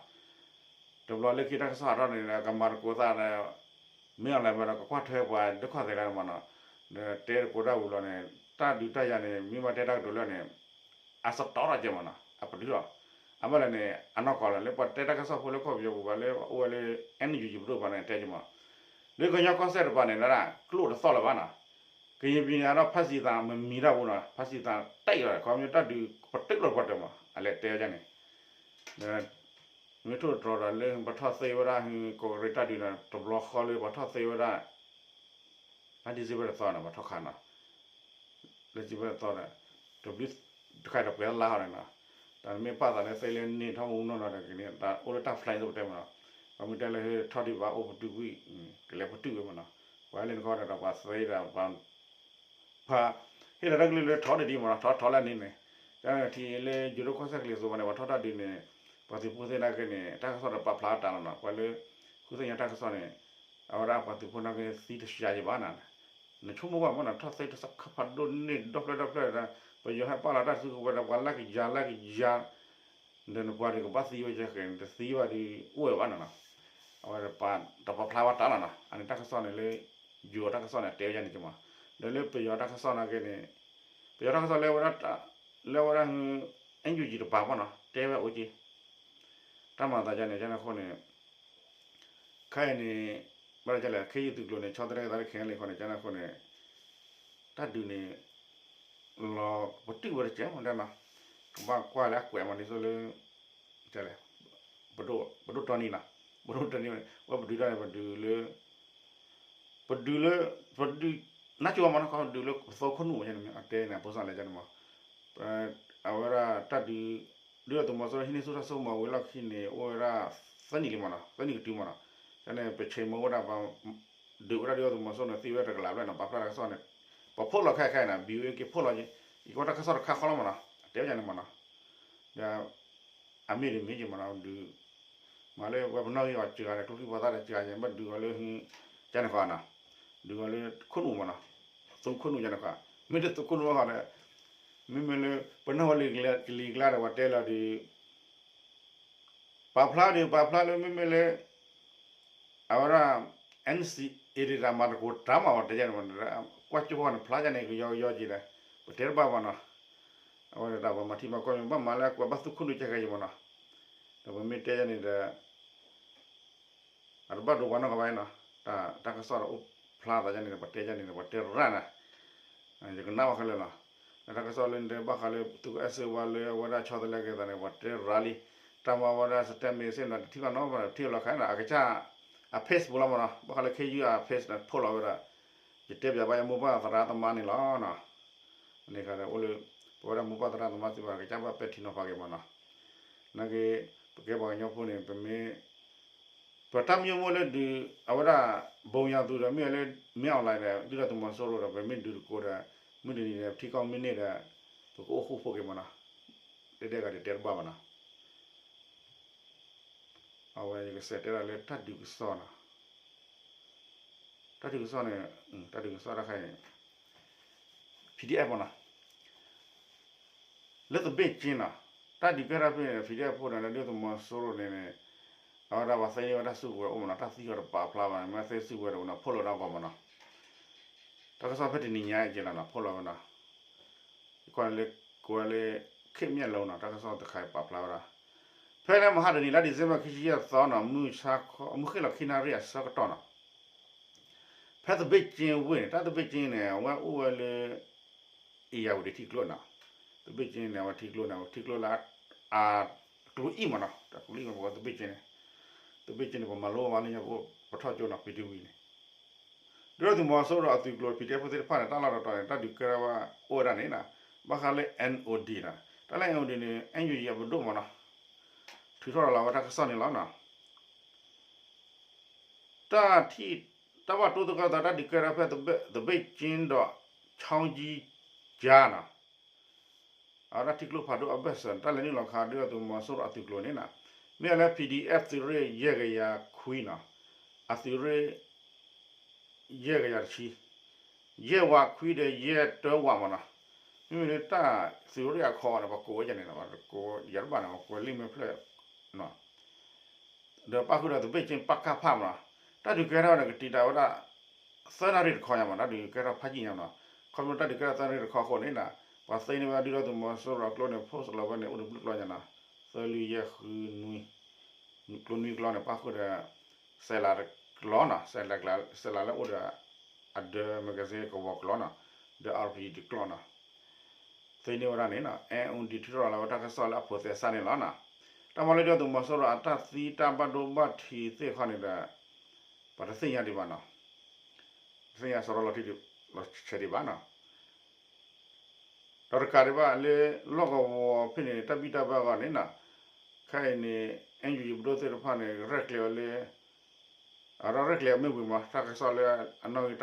တဘျီလၢခံတၢ်ကစီၣ်ဟးထီၣ်န့ၣ် ကမၤသကိးသးဒီး မ့ၢ်အီၤလဲၣ်မးဒီး ကကွၢ်ထွဲပှၤဒိၣ်ကီၢ်သဲးလၢမးနီၤ ဒီးတဲသကိးတၢ်ဝံၤလီၤန့ၣ် တၢ်ဒုးတၢ်ယၤန့ၣ် မ့ၢ်ဘၣ်တဲတၢ်ကတိၤလၢန့ၣ် အစတီၢ်ထီၣ်ကဲမးနီၤ အပတုာ်လီၤ အဘၣ်လဲၣ်န့ၣ် အနီၢ်ကီၢ်လီၤ လၢပှၤတဲတၢ်ကစီၣ်ဖိလၢကီၢ်ပယီၤပူၤဘၣ်လၢအအိၣ်ဝဲလၢ NUG ပဒိၣ်ပှၤန့ၣ် တဲက့မး လၢကညီကီၢ်စဲၣ်တပၤန့ၣ် ဒၣ်ကျိၣ်တသီၣ်လၢၤဘၣ်နီၤ ကရင်ပြည်နယ် အဒီးဖါစံးသးမမံၤတၢ်ပူၤနီၤ ဖါစံးသးတၢ်အံၤလီၤ ခီပညီတၢ်ဒုးပတုာ်လီၤပှၤတၢၢ်မး အလဲၤတဲဝဲဒၣ်န့ၣ် မ့ၢ်ထိၣ်သတြီၤဒီးလၢပထီၣ်သ့ဝဲဒၣ် ကီၢ်ကရ့ၣ်တၢ်ဒုးဒီး တဘျီဃီလၢပှၤထီၣ်သ့ဝဲဒၣ် လၢ December တသီန့ၣ် ပှၤထီၣ်ခးနီၤ လၢ December တသီဒီး တဘျုးတခါဒီးပှဲၤလါဟီန့ၣ်နီၤ တၢ်မ့ၢ်ပာ်သးလၢသ့လၢန့ၢ်ထီၣ်မူနီၢ်နီၤဒီးကန့ၣ် တၢ်အိၣ်လၢတၢ်ဖျါအံၤသိးပတဲမးနီၤ ပှၤမ့ၢ်တဲလၢဟဲထီၣ်ဒံးဘၣ်အိၣ်ပတုာ်ကွံာ် ကလဲၤပတုာ်ဝဲမးနီၤ ပှၤလၢနခီဒီးပှၤသ့ဒီးပှၤ ပှၤဟ့ၣ်လီၤတၢ်ကလုၢ်လၢထီၣ်ဒံးဒံးမးနီၤ ထီၣ်ထီၣ်လၢန့ၣ်န့ၣ် တၢ်ထံၣ်လၢယိၤဒိၣ်ကီၢ်စဲၣ်ကလံၤစိးပၤန့ၣ် ပှၤထီၣ်တၢ်ဒုးန့ၣ် ပှၤသုးဖိသ့ၣ်နာ်က့န့ၣ် တၢ်ကစီၣ်ဒီးပာ်ဖျါတၢ်လီၤနီၤ ပှၤလၢ ဃုသ့ၣ်ညါတၢ်ကစီၣ်န့ၣ် အဝဲဒၣ်ပှၤသုးဖိနာ်က့သံတစှၤယံၤဘၣ်နီၤ နဆိကမိၣ်ဘၣ်မးနီၤ ထီၣ်သ့တစခါဖးဒိၣ်န့ၢ်ဒီဖျၢၣ်ဒီဖျၢၣ်ဒီး ပယီၤဟဲပာ်လီၤတၢ်စုကဝဲၤဒီးပှၤလၢကယၤလၢကယၤ ဒီးနပှၤန့ၣ်ကဘၣ်သံဝဲကဲဃဲၤန့ၣ် တသံဘၣ်ဒီးအိၣ်ဝဲဘၣ်နီၤနီၤ အဝဲဒၣ်တပာ်ဖျါဝဲတၢ်လီၤနီၤ အန့ၣ်တၢ်ကစီၣ်န့ၣ်လၢ ယိၤတၢ်ကစီၣ်န့ၣ် တဲဝဲဒ်န့ၣ်က့မး ဒီးလၢပယီၤတၢ်ကစီၣ်နာ်က့န့ၣ် ပယီၤတၢ်ကစီၣ်လၢဝဲဒၣ် လၢဝဲဒၣ် NUG တပၤမးနီၤ တဲဝဲအိၣ်က့ တၢ်မၤသးဒ်န့ၣ် ကန့ၣ်အဃိန့ၣ် ခဲအံၤန့ၣ် ဘၣ်လဲၣ် ခ့ယုၢ်သုးကျိၤန့ၣ် ဆီတလဲက့ၤသးလၢ KNLA အဃိန့ၣ် ကန့ၣ်အဃိန့ၣ် တၢ်ဒုးန့ၣ် လီၤပတုာ်ဝဲတကဲမးနီၤ ကဘၣ်ကွၢ်လၢအကွဲးမးဒ်သိးလၢ လဲၣ် ပဒိၣ်တီနံၤနီၤ ပဒိၣ်တီနံၤ ဝဲပဒုးတၢ်န့ၣ် ပဒုးလၢ ပဒုးလၢ ပဒုး နၢ်ကၠိမးနီၤ ပဒုးလၢပသိခိၣ်နူာ်မးန့ၣ် အတဲန့ၣ်အဖိစၢ်လဲၣ်န့ၣ်မး အဝဲဒၣ်တၢ်ဒုး ဒုၣ်ဒါသုးမီၤစိရိၤဟံးန့ၢ်ဆူၣ်တၢ်စိကမီၤဝံၤလီၢ်ခံန့ၣ် အိၣ်ဝဲဒၣ် သၢနံၣ်လံမးနီၤ သၢနံၣ်ကတုၤမးနီၤ ကန့ၣ် ပဆ့းမီၤအိၣ်ဝဲဒၣ်ပှၤ ဒုးဝဲဒၣ်ဒုၣ်ဒါသုးမီၤစိရိၤန့ၣ် သံဝဲတကလးဘျဲၣ်နီၤ ပာ်ဖျါတၢ်ကစီၣ်န့ၣ် ပှၤဖီၣ်လီၤခဲခဲန့ၣ် ဘံၤဝဲက့ၤဖီၣ်လီၤက့ၤ ယကီတၢ်ကစီၣ်တခါဃီလီၤမးနီၤ အတဲဝဲန့ၣ်မးနီၤ ဒီး အမ့ၢ်တမ့ၢ်က့ၤမးနီၤ ဒုး မၤလၢဝဲပနီၣ်ဂံၢ်အီၤစှၤဒီး ကျိချံမျိာ်သၣ်ဒီးစှၤယဲ ဘၣ်ဒုးအီၤလၢ ကန့ၣ်ဃီနီၤ ဒုးအီၤလၢခိၣ်နူာ်မးနီၤ သုခိၣ်နူာ်ကန့ၣ်ဃီ မ့ၢ်တသုခိၣ်နူာ်ဘၣ်ဃီဒီး မ့မ့ၢ်လၢ ပနီၣ်ဝဲလံာ်ကလံာ်ကျါဒီး ပှၤတဲလီၤဒီး ပာ်ဖျါဒီး ပာ်ဖျါလၢမ့မ့ၢ်လၢ အဝဲဒၣ် NCA ဒ်တၢ်မၤသကိးတၢ်မၤအီၤတဲယဲန့ၣ်မး ကွၢ်ကၠိဃီန့ၣ် ဖျါယဲန့ၣ် ကယီကယီက့ၤဒီး ပတဲတဘၣ်ဘၣ်နီၤ အဝဲဒၣ်တၢ်ပှၤမၤထံမၤကီၢ်မ့ၢ်ဘၣ်မၤလၢအကွဲးဘၣ်သုခိၣ်နူာ်ကဲကဲယဲမးနီၤ ဒီးပမ့ၢ်တဲန့ၣ်ဒီး အတဘၣ်ဒိပှၤနီတဂၤဘၣ်နီၤ, တၢ်ကစီၣ်ဒီးအိၣ်ဖျါသးန့ၣ်ဒီး ပှၤတဲန့ၣ်ဒီး ပှၤတဲရၣ်နၤ, ယကနၣ်ဘၣ်ခဲလၢာ်လီၤ. တၢ်ကစီၣ်လၢနတဲဘၣ်ဃးလၢ သုးကအဲၣ်စ့ဝါလၢအဝဲဒၣ်ဆီတလဲက့ၤသးန့ၣ် ပှၤတဲရၣ်လံ, တၢ်မၤဝဲဒၣ် စတဲမ့ၢ်စ့ၢ်နီၤ တထံၣ်ဘၣ်နီၤ ပထံၣ်လီၤခါန့ၣ် အကစၢ် အ page ပူၤလီၤမနီၤ, ဘၣ်ဃးလၢခ့ယုၢ်အ page န့ၣ် post လီၤဝဲဒၣ်, ယတဲပၠးဘၣ်ယမိၢ်ပၢ်သရၣ်သမါန့ၣ်လီၤ. န့ၣ်ခါဒီးအိၣ်လၢ ပဝဲဒၣ်မိၢ်ပၢ်သရၣ်သမါသ့ၣ်တဖၣ် ကစၢ်ဘၣ်ပဲာ်ထံနီၤဖးက့ၤမနီၤ, နာ်က့ ပကဲပှၤကညီဖိန့ၣ် ပမ့ၢ် ပတၢ်မ့ၢ်အိၣ်လၢဒုး အဝဲဒၣ် ဘုံရန်သူ ဒီးမ့ၢ်လၢ မင်းအောင်လှိုင် ဒီး ဒုၣ်ဒါသုးမီၤစိရိၤဒီး ပမ့ၢ်ဒုးတကိးဒီး မုၢ်တနံၤဒီး ပထံကီၢ်မ့ၢ်န့ၢ်ဒီး ပကအိၣ်ဃူဖိးက့ၤမနီၤ, တဲဒဲးဂၤဒုးတဲတဘၣ်မနီၤ, အဝဲယကစးတဲဒၣ်လၢတၢ်ဒုးကစီၣ်နီၤ, တၢ်ဒုးကစီၣ်န့ၣ် တၢ်ဒုးကစီၣ်တခါအံၤ PDF မနီၤ လၢသဘ့ၣ်ကၠ့နီၤ, တၢ်ဒုးကဲထီၣ်ဖဲန့ၣ် PDF ဖိန့ၣ် လၢဒုၣ်ဒါသုးမီၤစိရိၤန့ၣ်န့ၣ် အဝဲဒၣ်ပှၤသ့န့ၢ်ဝဲတၢ်စုကဝဲၤအိၣ်မနီၤ, တၢ်သံအီၤတပာ်ဖျါဘၣ်န့ၣ် မ့ၢ်သ့စုကဝဲၤတအိၣ်နီၤ ဖီၣ်လီၤဒၣ်ဂီၢ်မနီၤ, တၢ်ကစီၣ်ဖဲတနံၤညါအံၤက့လီၤနီၤ ဖီၣ်လီၤဝဲနီၤ, ယကွၢ်လၢ ကွၢ်လၢ ခေတ်မျက်လုံးနီၤ တၢ်ကစီၣ်တခါအံၤပာ်ဖျါဝဲဒၣ်, ဖဲလၢမဟါတနံၤလါ December ခံဆံယဲၢ်သီနီၤ မုၢ်ဆါခီ မုၢ်ဃ့ၢ်လီၤခံနၣ်ရံၣ်အဆၢကတီၢ်နီၤ ဖဲသဘ့ၣ်ကၠ့ဝ့ၢ်န့ၣ် တၢ်သဘ့ၣ်ကၠ့န့ၣ် အဝဲအိၣ်ဝဲလၢ အ့ၣ်ယၣ်ဝတံၤထံကျိနီၤ, သဘ့ၣ်ကၠ့န့ၣ် အဝဲထံကျိန့ၣ် အဝဲထံကျိလၢ အ ကျိအံၣ်မးနီၤ တၢ်ကျိအံၣ်မး ပဝဲသဘ့ၣ်ကၠ့န့ၣ်, သဘ့ၣ်ကၠ့န့ၣ် ပမၤလိဘၣ်လၢညါပအိၣ်ပထီၣ်ကၠိနီၤ ပံၤတဝံၤန့ၣ် ဒုၣ်ဒါသုးမီၤစိရိၤအသုးကျိၤ ပံၤတဲဖိသ့ၣ်တဖၣ်န့ၣ် တၢ်လီၢ်တတီၤန့ၣ် တၢ်ဒုးကဲထီၣ်ဝဲအိၣ်ဝဲဒၣ်န့ၣ်နီၤ, ဘၣ်ဃးလၢ NOD နီၤ, တၢ်လၢ NOD န့ၣ် NUG အပဒိၣ်မးနီၤ, ထုးထီၣ်လီၤဝဲတၢ်ကစီၣ်န့ၣ်လီၤနီၤ, တၢ်ထံၣ် တၢ်ဘၣ်တိသကိးသးတၢ်ဒုးကဲထီၣ်ဖဲ သဘ့ၣ်ကၠ့ဒီး ချောင်းကြီးကြားနီၤ အဝဲဒၣ်ထံကျိဖးဒိၣ်အဘၢၣ်စၢၤ တၢ်လဲၤနုာ်လီၤခးဒုၣ်ဒါသုးမီၤစိရိၤအသုးကျိၤန့ၣ်နီၤ, မ့ၢ်ဝဲလၢ PDF သုးရ့ၣ်ယဲၢ်ကယၤခွံနီၤ, အသုးရ့ၣ် ယဲၢ်ကယၤတဆံ, ယဲၢ်ဝးခွံဒီးယဲၢ်တၢဝးမးနီၤ, မ့မ့ၢ်လၢတၢ်သုးရ့ၣ်အခီန့ၣ် ပှၤကိးဝဲန့ၣ်နီၤ ပှၤကိးယၤတဘၣ်န့ၣ် ပှၤကိးလံာ်မဲာ်ဖျၢၣ် ဒီးပၣ်ဃုာ်ဒီးသဘ့ၣ်ကၠ့ ပကဖ မးနီၤ, တၢ်ဒုးကဲထီၣ်န့ၣ် ကတံာ်တာ်ဝဲဒၣ် သၢနၣ်ရံၣ်တခီညါမး တၢ်ဒုးကဲထီၣ်ဖးယံာ်ညါမးနီၤ, ခီဖျိတၢ်ဒုးကဲထီၣ်သၢနၣ်ရံၣ်တခီအဃိန့ၣ်နီၤ, ပှၤသ့န့ၢ်ဝဲဒၣ်ဒုၣ်ဒါသုးမီၤစိရိၤအကျိန့ၣ် post လီၤဝဲန့ၣ် အိၣ်တဘျုးကျိညါနီၤ, သၢလွံၢ်ယဲၢ်ဃုနွံ ကျိနွံကျိန့ၣ် ပၣ်ဃုာ်ဒီး စဲးလၤတကျိနီၤ, စဲးလၤလၢအိၣ်ဒီး အဒၢ magazine ကဝီၤကျိနီၤ, ဒီး RPG တကျိနီၤ သ့န့ၢ်ဝဲဒၣ်န့ၣ်နီၤ, NOD ထုးထီၣ်လီၤဝဲတၢ်ကစီၣ်လၢအဖိးသဲစးန့ၣ်လီၤနီၤ, တၢ်မၤလၢဒုၣ်ဒါသုးမီၤစိရိၤအတၢ်သံတၢ်ဘၣ်ဒိဘၣ်ထံးသ့ၣ်တခီန့ၣ်ဒီး ပှၤတသ့ၣ်ညါဒံးဘၣ်နီၤ, တသ့ၣ်ညါစရီလီၤထံ လီၤဆဲးဒံးဘၣ်နီၤ ဒီးတကးဒံးဘၣ်လၢ လီၢ်ကဝီၤဖဲန့ၣ် တၢ်ဘံၣ်တၢ်ဘၢအဂီၢ်န့ၣ်နီၤ, ခဲအံၤန့ၣ် NUG ပဒိၣ်သ့ၣ်တဖၣ်န့ၣ် ရဲၣ်ကျဲၤဝဲလၢ အရၢရဲၣ်ကျဲၤမ့ၢ်ဝံၤမး တၢ်ကစီၣ်လၢအနီၣ်ဂံၢ်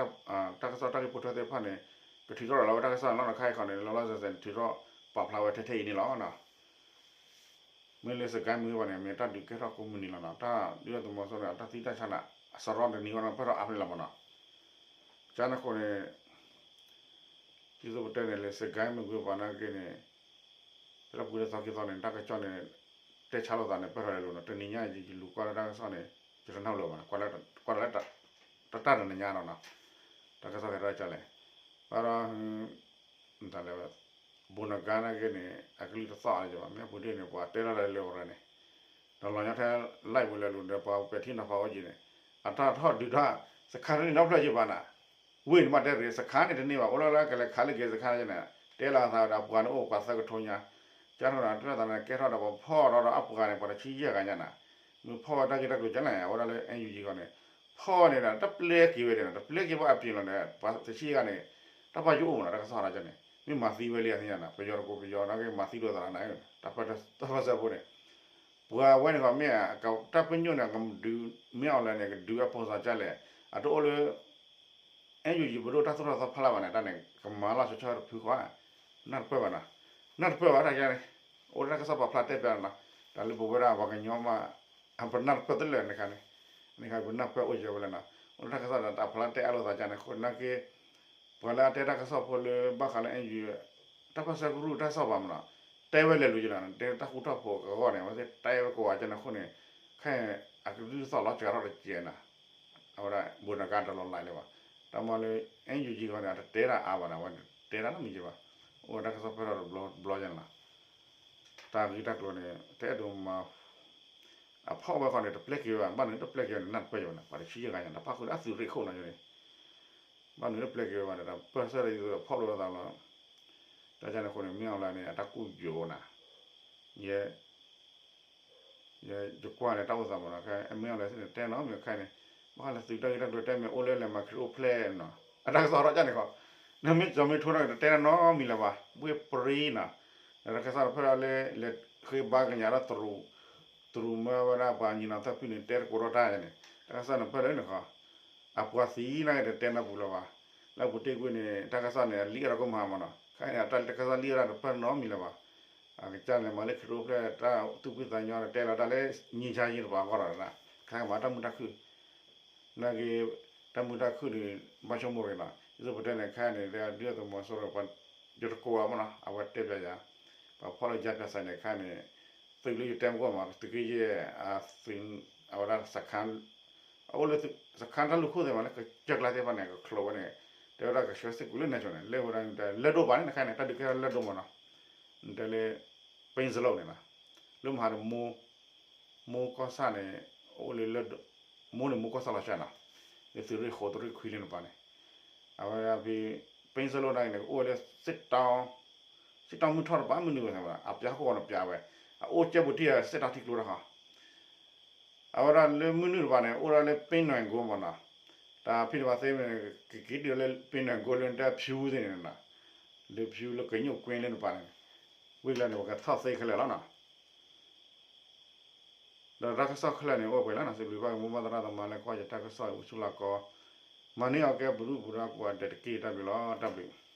တၢ်ကစီၣ်တၢ်ဂ့ၢ်ပိာ်ထွဲသ့ၣ်တဖၣ်န့ၣ် ကထုးထီၣ်လီၤဝဲတၢ်ကစီၣ်န့ၣ်လီၤနီၤ, ခဲအံၤခီန့ၣ် လီၤလီၤဆဲးဆဲးန့ၣ် ထုးထီၣ်ပာ်ဖျါဝဲထဲထဲအံၤန့ၣ်လီၤနီၤ. မ့ၢ်လၢစကဲမ့ၢ်ဝဲန့ၣ် မ့ၢ်တၢ်ဒုးကဲထီၣ်ကိးမုၢ်နံၤလီၤနီၤ, တၢ်ဒုၣ်ဒါသုးမီၤစိရိၤန့ၣ် အတၢ်သံတၢ်ဆါန့ၣ် အစရီတနံၤဝဲန့ၣ် ပၢၢ်ထီၣ်အါဖဲန့ၣ်လီၤမးနီၤ. ကန့ၣ်အဃိန့ၣ် ဒ်သိးပတဲန့ၣ်လၢ စကဲမ့ၢ်ဝဲပှၤနာ်က့န့ၣ် ဖဲလၢပူၤလၢသီခံသီန့ၣ် တၢ်ကစီၣ်န့ၣ် တဲဆါလိာ်သးန့ၣ် ပၢၢ်ထီၣ်လဲၤလိာ်နီၤ, တနံၤညါအံၤ ယလူၤကွၢ်လၢတၢ်ကစီၣ်န့ၣ် ယတနၢ်လၢၤဘၣ်နီၤ, ကွၢ်လၢ တၢ်တနံၤညါနီၤနီၤ, တၢ်ကစီၣ်ကဲထီၣ်ကလဲၣ်, ဘၣ်ဒီး တၢ်လဲၣ် ဘိးနကါနာ်က့န့ၣ် အကလုၢ်တသီၣ်လၢၤဘၣ်, မ့ၢ်အပူၤဒ့ၣ်န့ၣ် ပှၤတဲထီၣ်လၢလၢပရၢန့ၣ် ဒီးလီၤညီထဲ live ပူၤလဲၤလူၤဒီး ပှၤပဲာ်ထံနီၤဖးအိၣ်က့ၤန့ၣ် အတၢ်ထီၣ်ဒုးတၢ် စခါန့ၣ်နီတဖျၢၣ်က့ၤဘၣ်နၤ, ဝ့ၢ်န့ၣ်မ့ၢ်တဲတဂ့ၤ စခါန့ၣ်တန့ၢ်ဘၣ်, အိၣ်လၢလၢကလဲၤခးလၢက့ၤစခါန့ၣ် တဲလီၤသးဒီးပှၤန့ၣ်အိၣ်ပှၤသၢကထိညါ, ကၢထီၣ်ဒီးတၢ်သးန့ၣ် ကဲထီၣ်ဒီးပှၤဖီၣ်ဒီးဒီးအပှၤန့ၣ် ပှၤတဆံယဲၢ်ဂၤညါနၤ, မ့ၢ်ဖီၣ်ဝဲတၢ်ဂ့ၢ်တၢ်ကျိၤကလဲၣ် အဝဲဒၣ်လၢ NUG ဂီၢ်န့ၣ် ဖီၣ်ဝဲန့ၣ်ဒီး တပျဲက့ၤဝဲဒၣ်နီၤ, တပျဲက့ၤဘၣ်အပျ့ၤလီၤဒီး ပှၤတဆံယဲၢ်ဂၤန့ၣ် တၢ်ပာ်ယိၣ်အိၣ်မးနီၤ, တၢ်ကစီၣ်ဟးဒီးန့ၣ် မ့ၢ်မၤသံဝဲလံအသ့ၣ်ညါနီၤ, ပယီၤတကိးပယီၤနာ်က့ မၤသံလိာ်သးနၤ, တၢ်ပၢၢ်သီဖိန့ၣ် ပှၤဝဲန့ၣ်ခီ မ့ၢ်တၢ်ပညိၣ်န့ၣ် ကဒုး မ့ၢ်အီၤလဲၣ်န့ၣ် ကဒုးအဖိစၢ်ကလဲၣ်, အတအိၣ်လၢ NUG ပဒိၣ်တၢ်သိၣ်တၢ်သီဖီလာ်ဘၣ်န့ၣ် တၢ်န့ၣ် ကမၤလီၤဆီဆီတဖုဃီ, နၢ်တပၢၢ်ဘၣ်နီၤ, နၢ်တပၢၢ်ဘၣ်တၢ်ကဲန့ၣ်, အိၣ်လၢတၢ်ကစီၣ်ပာ်ဖျါတဲပျးနီၤ, တၢ်လၢပဝဲဒၣ်ပှၤကညီမး ပနၢ်တပၢၢ်တလၢာ်န့ၣ်ခါန့ၣ်, န့ၣ်ခါပနၢ်ပၢၢ်အိၣ်ယဲၢ်ဝဲလဲၣ်နီၤ, အိၣ်လၢတၢ်ကစီၣ်ဒီးတၢ်ဖျါတဲအလိာ်သးကန့ၣ် အဃိနာ်က့ ပှၤလၢအတဲတၢ်ကစီၣ်ဖိလၢဘၣ်ဃးလၢ NUG တၢ်ပၢၢ်ဆၢကရူၢ်တၢ်ကစီၣ်ဘၣ်မးနီၤ, တဲဝဲလဲၤလူၤက့ၤနီၤ, တဲတၢ်ဃူထီၣ်ဖိးကဂီၢ်န့ၣ် အဝဲသ့ၣ်တဲဝဲကိးဂၤကန့ၣ်အဃိန့ၣ်, ခဲအံၤအကလုၢ်သီၣ်လီၤစှၤထီၣ်တကဲးနီၤ, အဝဲဒၣ်ဘိးနကါတလီၤလးလၢၤဘၣ်, တၢ်မၤလၢ NUG ဂီၢ်န့ၣ် အတတဲတၢ်အါဘၣ်နီၤ, အဝဲတဲတၢ်နီတမံၤက့ၤဘၣ်, အိၣ်ဝဲတၢ်ကစီၣ်ပၢၢ်ထီၣ်တဘျီဘျီယဲၢ်န့ၣ်လီၤ, တၢ်ဂ့ၢ်တၢ်ကျိၤန့ၣ် တအဲၣ်ဒိးမၤ အဖီၣ်ဝဲဃီန့ၣ် တပျဲက့ၤဝဲဘၣ်, ဘၣ်နုၤတပျဲက့ၤဝဲန့ၣ် နၢ်တပၢၢ်ယၤဝဲန့ၣ် ပှၤတဆံယဲၢ်ဂၤညါ တၢ်ပၣ်ဃုာ်ဒီးအသုးရ့ၣ်ခိၣ်နီၤန့ၣ်, ဘၣ်နုၤတပျဲက့ၤဝဲဘၣ်ဒီး တၢ်ပၢၢ်ဆၢဒီးယသးဖီၣ်လိာ်သးလီၤ. တၢ်န့ၣ်အဃိန့ၣ် မ့ၢ်အီၤလၢန့ၣ် အတၢ်ကူၣ်ယိာ်နၤ, ယ ယကွၢ်လၢတၢ်အိၣ်သးမးနီၤ ခဲအမ့ၢ်အီၤလၢန့ၣ် တဲနီတမံၤခဲအံၤန့ၣ်, ဘၣ်ဃးလၢသုးတၢ်ဂ့ၢ်တၢ်ကျိၤတဲမ့ၢ် အိၣ်လၢလဲၤမၤခရံာ်အိၣ်ဖျဲၣ်နီၤ အတၢ်ကစီၣ်ထီၣ်ကၢ်န့ၣ်ခီ, နမ့ၢ်ကၠီမ့ၢ်ထိနီၤ တတဲတၢ်နီတမံၤလၢၤဘၣ် ဘှ့ၣ်ပြံနီၤ, ဒီးတၢ်ကစီၣ်တဖျၢၣ်လၢ လဲၤဃ့ဘါကညးဒီးတရူး, တရူးမၢဝဲဒၣ်ပှၤညီနီၤသၢဖုန့ၣ် တဲတကိးထီၣ်တၢ်န့ၣ် တၢ်ကစီၣ်န့ၣ်ဖျၢၣ်လၢန့ၣ်ခီ အပှၤသံနာ်က့တတဲနီတပူၤလၢၤဘၣ်. လၢအပူၤတ့ၢ်ကွံာ်န့ၣ် တၢ်ကစီၣ်န့ၣ် အလံၣ်အါထီၣ်ကမၤမးနီၤ, ခဲအံၤန့ၣ် တၢ်ကစီၣ်လံၣ်အါထီၣ်တဖျၢၣ်နီတမံၤလၢၤဘၣ်. အကစၢ်န့ၣ် မၤလၢခရံာ်အိၣ်ဖျဲၣ်တၢ်သူၣ်ဖှံသးညီဒီး တဲလီၤတၢ်လၢ ငြိမ်းချမ်းရေး တပၤအဂီၢ်ဒီး ခဲကမၤတၢ်မုာ်တၢ်ခုၣ် နာ်က့ တၢ်မုာ်တၢ်ခုၣ်န့ၣ် ဘၣ်ဆိကမိၣ်ရ့ၤနီၤ, ယသိးပတဲန့ၣ် ခဲအံၤန့ၣ် ဒုၣ်ဒါသုးမီၤစိရိၤ ယတကိးအီၤမးနီၤ အဝဲတဲပျးယၤ, ပှၤဖီၣ်လၢယါပျးစးန့ၣ် ခဲအံၤန့ၣ် သုးကလၢယတဲမ့ၢ်ကီၢ်မး သုးက့ယဲၢ် အဝဲဒၣ် စခန်း အအိၣ်လၢ စခန်း တၢ်လူၢ်ခိၣ်သ့ၣ်မးလၢကစၢၢ်ကျါသ့ၣ်တဖၣ်န့ၣ် ကချိးဝဲန့ၣ် တဲဝဲဒၣ်ကဆှၢစ့ၢ်ကီးလၢန့ၣ်ဆိန့ၣ် လၢဝဲဒၣ်လၢၢ်ဒိၣ်ဘၣ်န့ၣ် ခဲအံၤန့ၣ် တၢ်ဒုးကဲထီၣ်လၢၢ်ဒိၣ်မးနီၤ, တဲလၢ ပ့စလိၣ်န့ၣ်နီၤ, လၢမဟါဒီး မိၢ်ကီၢ်ဆၣ်န့ၣ် အိၣ်လၢ မိၢ်န့ၣ်မိၢ်ကီၢ်ဆၣ်လီၤဆှၢနီၤ, လၢသုးရ့ၣ်ဃိးသုးရ့ၣ်ခွံလၢန့ၣ်ပၤန့ၣ်, အဝဲဒၣ်ဖဲ ပ့စလိၣ်နာ်က့န့ၣ် ကအိၣ်ဝဲလၢ စ့ၣ်တီမုၢ်ထီၣ်တပၤမုၢ်နုာ်ဝဲသ့ၣ်မး အပျးခိၣ်ဃီန့ၣ်ပျးဝဲ, အအိၣ်ကဲပူၤတံၢ်စ့ၣ်တီထံကျိတၢ်ဃီ အဝဲဒၣ်လၢမုၢ်နုာ်တပၤန့ၣ် အိၣ်ဒၣ်လၢပ့ၣ်နွဲၣ်ကိမးနီၤ, တၢ်ဖံးတပၤသ့န့ၣ် ကက့ၤဒုးလၢပ့ၣ်နွဲၣ်ကိလၢတၢ်ဖၠူသ့ၣ်န့ၣ်နီၤ, လၢဖၠူလၢကညိၣ်ကွ့လၢန့ၣ်ပၤန့ၣ်, ဝံၤလၢန့ၣ် ပကထီၣ်သ့ခဲလၢာ်လီၤနီၤ. ဒီးတၢ်ကစီၣ်ခဲလၢာ်န့ၣ် အိၣ်ပှဲၤလီၤနီၤ, စံးဘျုးဘၣ်က့ၤမိၢ်ပၢ်သရၣ်သမါလၢကွၢ်ယတၢ်ကစီၣ်အံၤ အိၣ်ဆူၣ်လီၤကီ, မၤန့ၢ်အီၤကဲပဒုၣ်ပဒါကိးဂၤဒဲးတက့ၢ် တၢ်ဘျုးလီၤ တၢ်ဘျုး